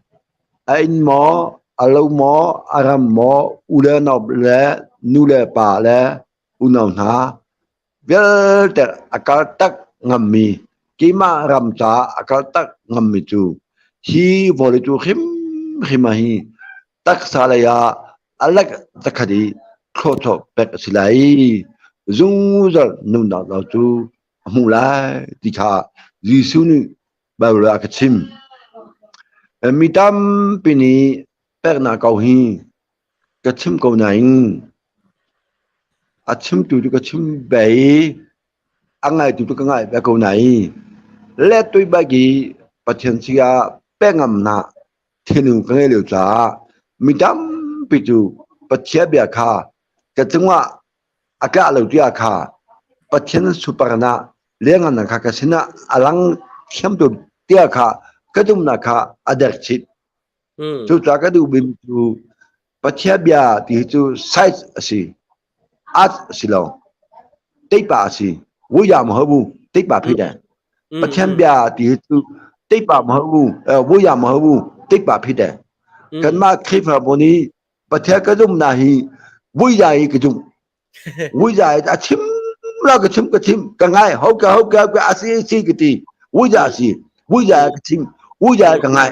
a inn maw, a lo maw, a ram maw, u le nau le nu le pa le unau hna vialte a kaltak ngammi keimah ram caah a kaltak ngammi cu hi vawlei cu hrimhrim ah hi taksa lei ah a lek zakhat i thlawthlawh pek a si lai i zungzal nunnak lo cu a hmuh lai ti kha Jesuh nih Baibal ah a ka chim. Mi tampi nih peknak ko hi ka chim ko nain a chimtu cu ka chim ve i a ngaitu cu ka ngai ve ko nain let tui bak i Pathian si ah pengamnak thinlung ka ngei lo caah mi tampi cu Pathian bia kha ka cungah a tlah lo tiah kha Pathian suparnak liangngannak kha ka sinah a lang thiam tu tiah kha ka zumhnak kha a der chit. Cucaah ka duhmi cu Pathian bia ti hi cu size a si. Art a si lo. Teipa a si. Wuya ma bu teipa phi de. Pathian bia ti hi cu teipa ma bu wuya ma bu teipa phi de. Kanmah Khrihfabu nih Pathian ka zumhnak hi wuya hi ka zumh. Wuya a chim la ka chim ka chim ka ngai ho ka ho ka ka asi si ka ti wuya si wuya ka chim wuya ka ngai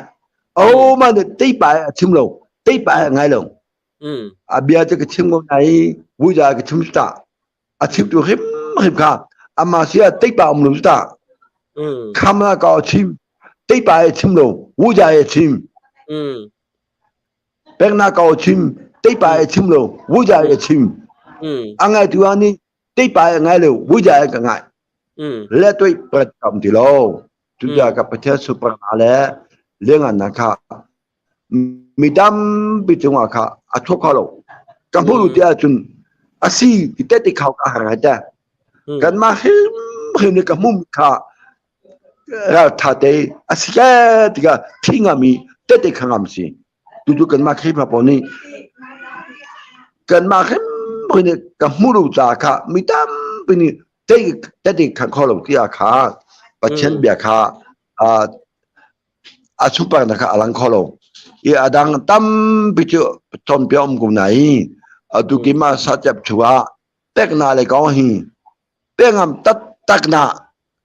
o ma ne teipa a chim lo teipa a ngai lo a bia te ka chim ko nai wuya ka chim ta a chim tu hrim hrim kha ama sia teipa um lo ta kham la ka chim teipa a chim lo wuya a chim Peknak ko chim, teipa e chim lo, vuja e chim. A ngai tu ah nih teipa e ngai lo, vuja e ka ngai. Le toi pret kam ti lo. Cuca ka Pathian suprana le lengan na kha mi tampi cungah kha a thuak kho lo. Ka hmu ti ahcun a si ti te ti khau ka har ngai te. Kanmah hrim hrim nih ka hmum kha raltha te a si ke tikah thi ngami tete kha ngam si tutu kanmah Khrihfa pawl nih kanmah hrimhrim nih ka hmu lo ca kha mi tampi nih tete kha kho lo tiah kha Pathian bia kha a chungpaknak kha a lang kho lo i a dang tampi cu cawnpiak um ko nain atu keimah satiap chungah peknak le kong hi pengam taktak na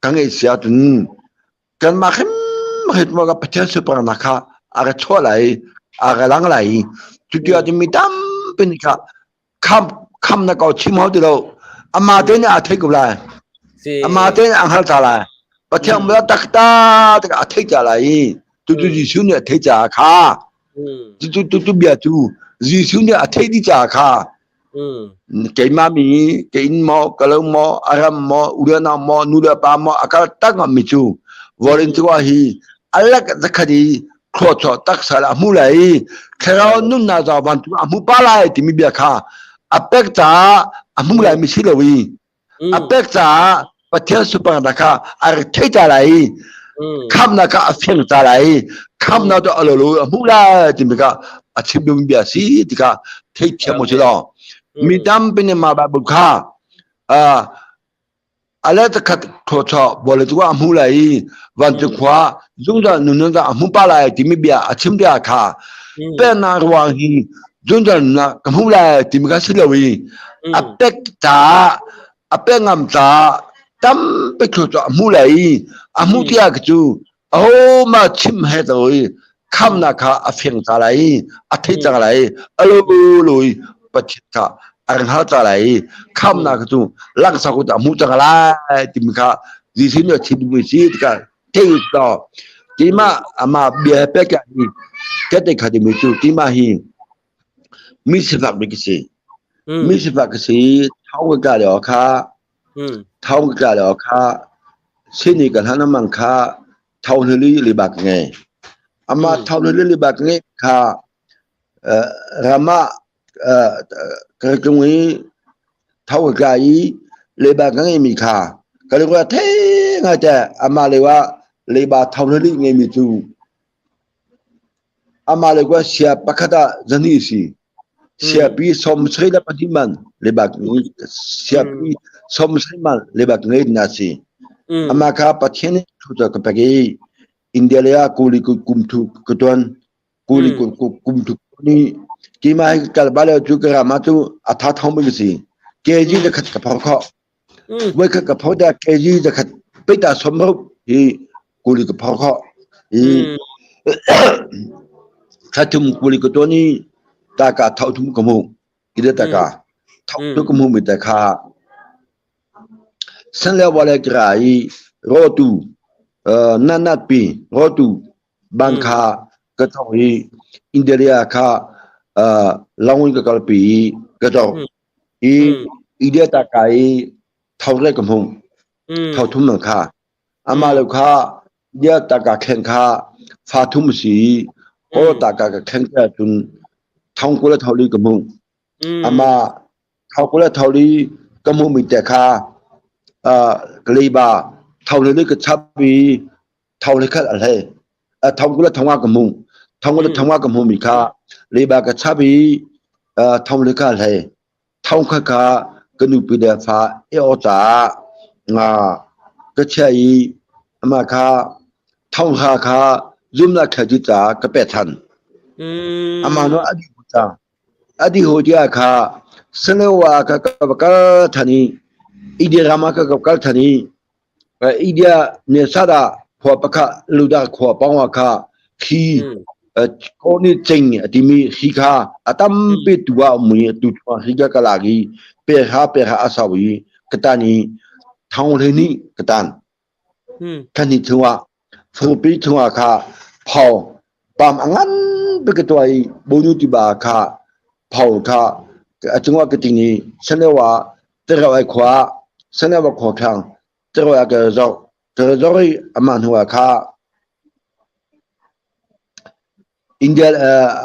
ka ngeih si ahcun kanmah hrimhrim ka Pathian sunparnak kha a ka chuah lai a ka lang lai cuti ahcun mi tampi nih kha kham kham na ko chim hau ti lo ama te nih a theih ko lai ama te nih a hngal ta lai Pathian mula takta tak a theih ta lai tutu Jesuh nih a theih caah kha tu tu tu bia cu Jesuh nih a theih dih caah kha Keimah mi ka inn maw, ka lo maw, a ram maw, u le nau maw, nu le pa maw, a kal tak mi cu vawlin cu hi alak zakhat i khuachaw taksa a hmu lai i thlarau nunnak zaw bantuk a hmu pa lai timi bia kha a pek caah a hmu lai mi si lo i a pek caah Pathian suparnak kha a rak thei ta lai i khamnak kha a fiang ta lai i khamnak cu a lolo a hmuh lai timi kha a chim duhmi bia si ti kha theithiam u si law mi tampi nih mah Bible kha a let khat thawchaw bawle cu a hmu lai i vancung khua zungzal nunnak a hmu pa lai timi bia a chim bia kha pennak ruang hi zungzal nunnak ka hmu lai timi kha si lo i a pek caah a pek ngam caah tampi thu cu a hmu lai i a hmu tiah cu aho ma chim he to i khamnak kha a fiang ca lai i a thei cang lai i a lo lo i Pathian kha a ring hal ca lai i khamnak cu laksak a hmu cang lai timi kha Jesuh nih a chim mi si tikah thei to keimah ama bia pek hi kete kha timi cu keimah hi Mi sifak bik ka si. Mi sifak ka si. Thong ka tla lio kha thong ka tla lio kha sini ka hlan amang kha thong hli li ba ka ngei. Ama thong hli li ba ka ngei kha rama ka tlung i thong ka tla i leba ka ngei mi kha ka lungre thei ngai te ama lewa leba thong hli ngei mi cu Amah le kua sia pakhat ah zahnih a si. Siapi sawm sarih le pahnih man lebak siapi 70 man lebak ngei na si. Amah kha Pathian nih thu ka pek i India le ah kuli kum thu ka tuan kuli kum thu ni keimah hi kal ba le cu ka ram ah cu a tha thong mi ka si. Kg zakhat ka phor kho. Voi khat ka phor da kg zakhat peita 60 hi kuli ka phor kho. I thla thum kuli ka tuan i ta ka thau thum ka mu. Ida ta ka thau tu ka mu mi ta kha san le wale kra i rotu nanat pi rotu ban kha ka thong i India kha langin ka kalpi i ka zor i India ta ka i thau le ka hmung thau thum man kha ama lo kha India ta ka khen kha fa thum si o ta ka ka khen ka cun thong kula tholi ka hmung ama thau kula tholi ka hmu mi te kha ka leiba thau le ka chap i thau le khat a hlei thong kula thonga ka hmu thong kula thonga ka hmu mi kha leiba ka chap i thong le kha hlei thong kha kha ka nupi le fa e o ca nga ka chia i ama kha thong ha kha zumna kha ji ca ka pe than ama no adi ca adi ho dia kha salewa ka ka kal thani ide rama ka ka kal thani India ne sada khua pakhat luda khua pawng ah kha khi kawni ching a timi hi kha a tampi tu ah mui tu hi ka ka lak i pe ha pe ha a sau i ka tan i thong le ni ka tan khan ni chungah fungpi chungah kha phau pam a ngan pi ka tuai bonu ti ba kha phau kha a chungah ka ting i sanewa tero ai khua sanewa khua khang tero a ka zok ka zok i ama hnu ah kha India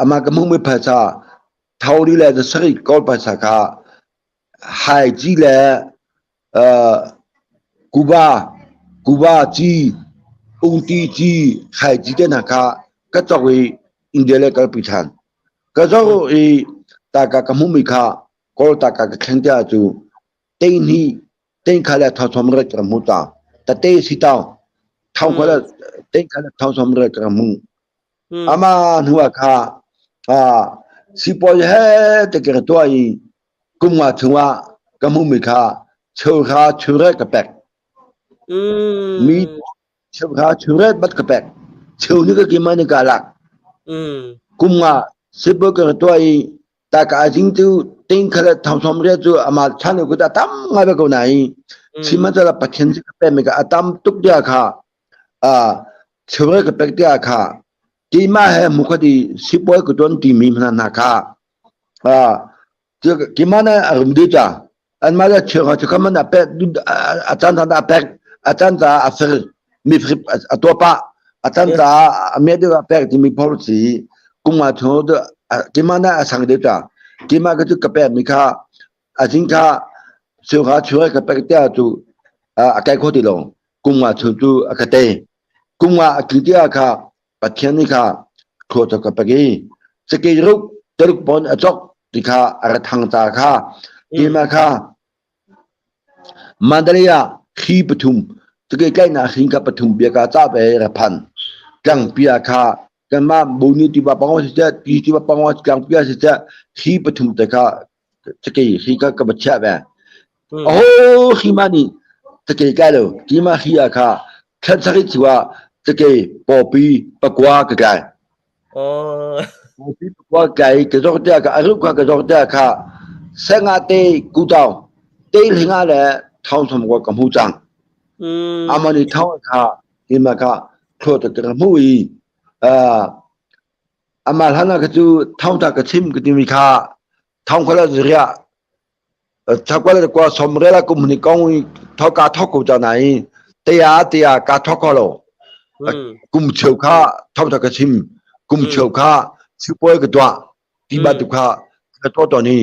ama ka hmuh mi phaisa thauri le sari kawl phaisa kha hai ji le Cuba Cuba ci ungti ci khai ci te hna kha ka cawk i India le kalpi ṭhan. Ka zoh i taka ka hmuhmi kha Kawl taka ka thleng tiah cu teihni teikha le thauthom ret ka hmu ta. Tate si tau thau kha le teikha le thauthom ret ka hmu. Ama hnu ah kha sipawi he te ka tuah i kum nga chungah ka hmuhmi kha cheuhra cheuret ka pek. Mi cheuhra cheuret bat ka pek. Cheu ni ka kima ni ka lak. Kum nga sipawi ka tuah i ta ka jing tu ting khala thong thom re cu ama chan ku ta tam ngai ba ko nai sihmanhsehlaw Pathian ka pe mi ka atam tuk dia kha a cheuret ka pek dia kha keimah he mukhati sipawi ka tuan ti mi hna hna kha keimah na a rum dih ca anmah le cheu kha chukha man a pek a caan caan a pek a caan caah a fir mi firip a tuah pah a caan caah a me deuh a pek timi policy kum nga chung keimah na a sang deuh ca keimah ka cu ka pek mi kha a zing kha cheu kha cheu ka pek tiah cu a kai kho ti lo kum nga chung cu a ka te kum nga a tli tiah kha Pathian nih kha thlua cu ka pek i cakei ruk taruk pon a cawk ti kha a ra thang ca kha keimah kha Mandalay ah hri pathum cakei tlaihnak hring kha pathum bia ka ca ve ra phan tlangpia kha kanmah bonu tiva pangwa siseh ti tiva pangwa tlangpia siseh hri pathum te kha cakei hri kha ka va chiah ve aho hri ma nih cakei kai lo kima hri ah kha thlan chu ah cakei pawpi pakua ka kai pawpi pakua kai ka zok tia ka aru kha ka zok tia kha senga te kutau te hlinga le thong thom ko ka hmu cang amani thong kha kima kha thlo ta ka hmu i Amah hlan ah ka cu thawngtha ka chim ka timi kha thawng kha la zuriah thakwa le kwa somrela kum ni kong i thok ka thok ko cha nai tia tia ka thok ko lo kum cheu kha thawngtha ka chim kum cheu kha sipawi ka tuah ti ba tu kha ka to to ni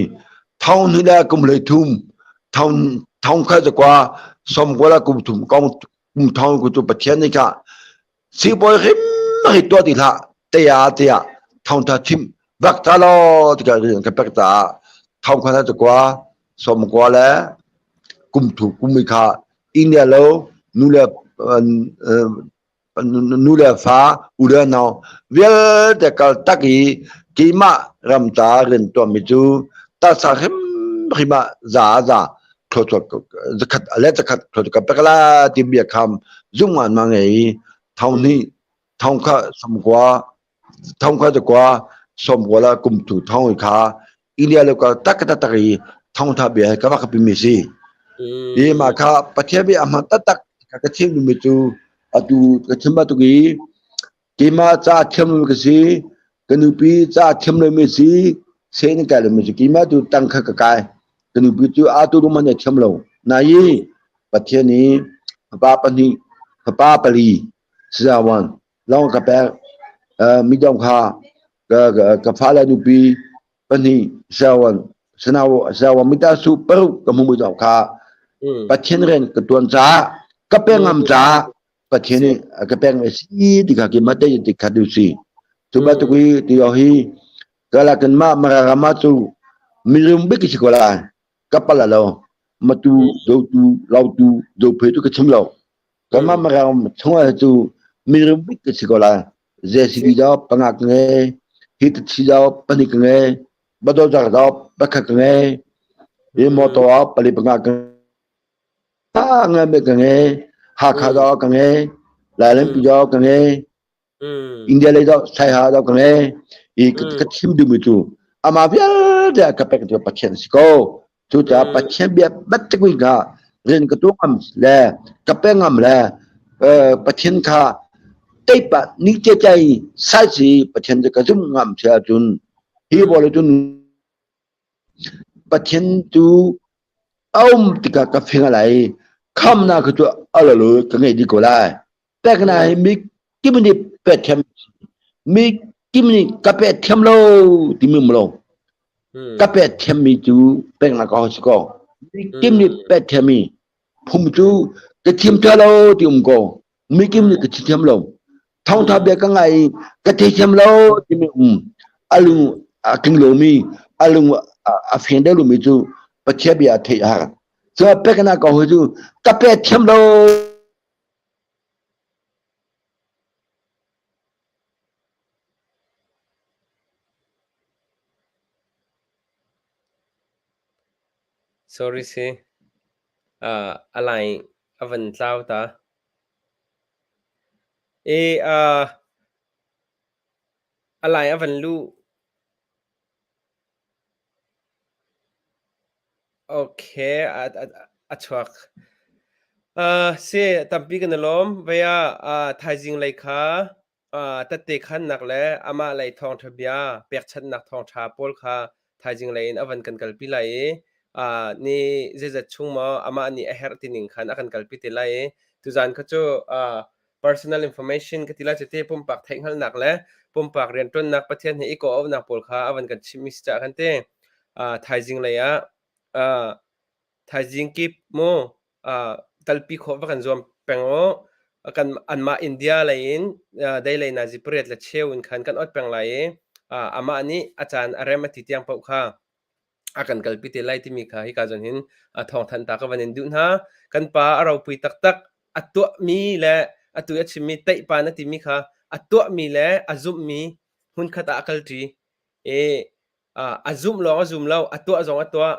thong ni la kum le thum thong thong kha kwa som kwa la kum thum kong kum thong ku tu pathian ni kha Sibawi hrim hi tuah ti hlah tiah tiah thawngtha chim. Vak ta law tikah rian ka pek caah thong kha na cakua som kua le kum thu kum kha India lo nu le nu le fa u le nau vialte kal tak i keimah ram ta rian tuahmi cu taksa hrimhrim ah za za thluachuak zakhat le zakhat thluachuak ka pek la ti bia kham zung ngan ma ngei thong hnih thong kha samkua thong kha zakua somkua la kum tu thong kha India lo ka tak tak tak i thong tha bia ka va ka pimi si i ma kha Pathian bia ahman taktak ka chim mi cu atu ka chim ba tuk i keimah ca thiam lo ka si ka nupi ca thiam lo mi si sen kai lo mi si keimah tu tang kha ka kai ka nupi cu a tu man thiam lo na i Pathian i fapa pahnih fapa pali sazawan lawng ka pek midong kha ka fale nupi pahnih sazawan sanaw mita su paruk ka hmu dong kha Pathian rian ka tuan caah ka pe ngam caah Pathian nih a ka pek mi si ti kha ki mate ti kha du si cu bantuk hi ti yo hi kala kan ma mararama cu mirum bik si ko lai ka pala lo matu dotu lautu dophe tu ka chim lo kanmah maram chungah cu mirum bik ka si ko lai JCB daw pangak nge hitachi daw panik nge badozar daw pakhat nge i motor pali panga nge me ka nge Hakha daw ka nge Lailenpi daw ka nge India lei daw Saiha daw ka nge i ka chim duhmi cu ama vialte ka pek tu Pathian si ko cucaah Pathian bia bat kui kha rian ka tuah ngam le ka pe ngam le Pathian kha teipa ni che chai sai si Pathian cu ka zum ngam si ahcun hi bawle cun Pathian tu a um tikah ka fing lai khamnak kha cu alalo ka ngei dih ko lai pekna hi mi kim nih pe thiam mi kim nih ka pe thiam lo timi um lo ka pe thiam mi cu peknak ka si ko mi kim nih pe thiam mi phung cu ka thiam ṭha lo ti um ko mi kim nih ka thiam lo thawngtha bia ka ngai ka thei thiam lo timi um alung a tling lomi alung a fiang deuh lomi cu Pathian bia a theih a har cu peknak ko cu ka pe thiam lo. Sorry si. Uh, a line a van tlau ta. E uh, a line a van lu. Okay, a, a, a chuak. Uh, si tampi kan i lawm. Vei ah uh, thaizing lei kha tette khannak le amah lei thawngṭha bia pekchanhnak thawngṭha pawl kha thaizing lei in a van kan kalpi lai i ni zeizat chung maw amah nih a herh tining khan a kan kalpi te lai i tuzan kha cu personal information ka ti lai cu te pumpak theihhngalhnak le pumpak rianṭuannak Pathian he i kawhauhnak pawl kha a van kan chimhmi si caah khan te thaizing lei ah thaizing kip mu kalpi khawh va kan zuam peng u. Kan anmah India lei in deilei nazi pariat le cheu in khan kan ot peng lai i amah nih a caan a rem a ti tiang paoh kha a kan kalpi te lai timi kha hika zawn hin thawngthanh ta ka van in duh hna. Kan pa a ropui taktak a tuahmi le atu i a chimmi teihpa na timi kha a tuahmi le a zumhmi hmunkhat ah a kalṭi i a zumh lawng a zum lo a tuah zong a tuah.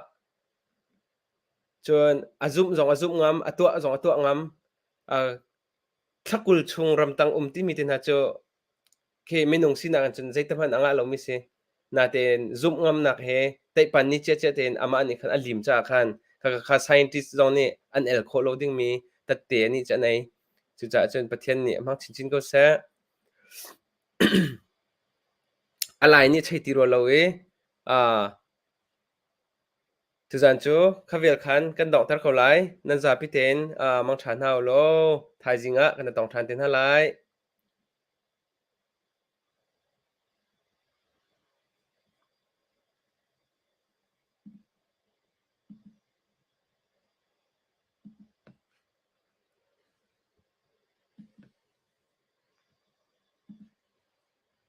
Cun a zumh zong a zumh ngam, a tuah zong a tuah ngam. Thla 20 chung ramtang um timi te hna cu khi minung sinak in cun zeitihmanh a ngah lomi si. Natein zumh ngamnak he teihpan ni ciacia tein amah nih khan a lim caah khan kha scientist zong nih an el khawh lo dingmi tette anih cu an ei. Cucaah cun Pathian nih a hmang chinchin ko seh. A lai nih chei ti rua lo i Tuzaan cu khavel khan kan donghter ko lai. Nan zapi tein mangṭha hna u law thaizing ah kan i tong ṭhan te hna lai.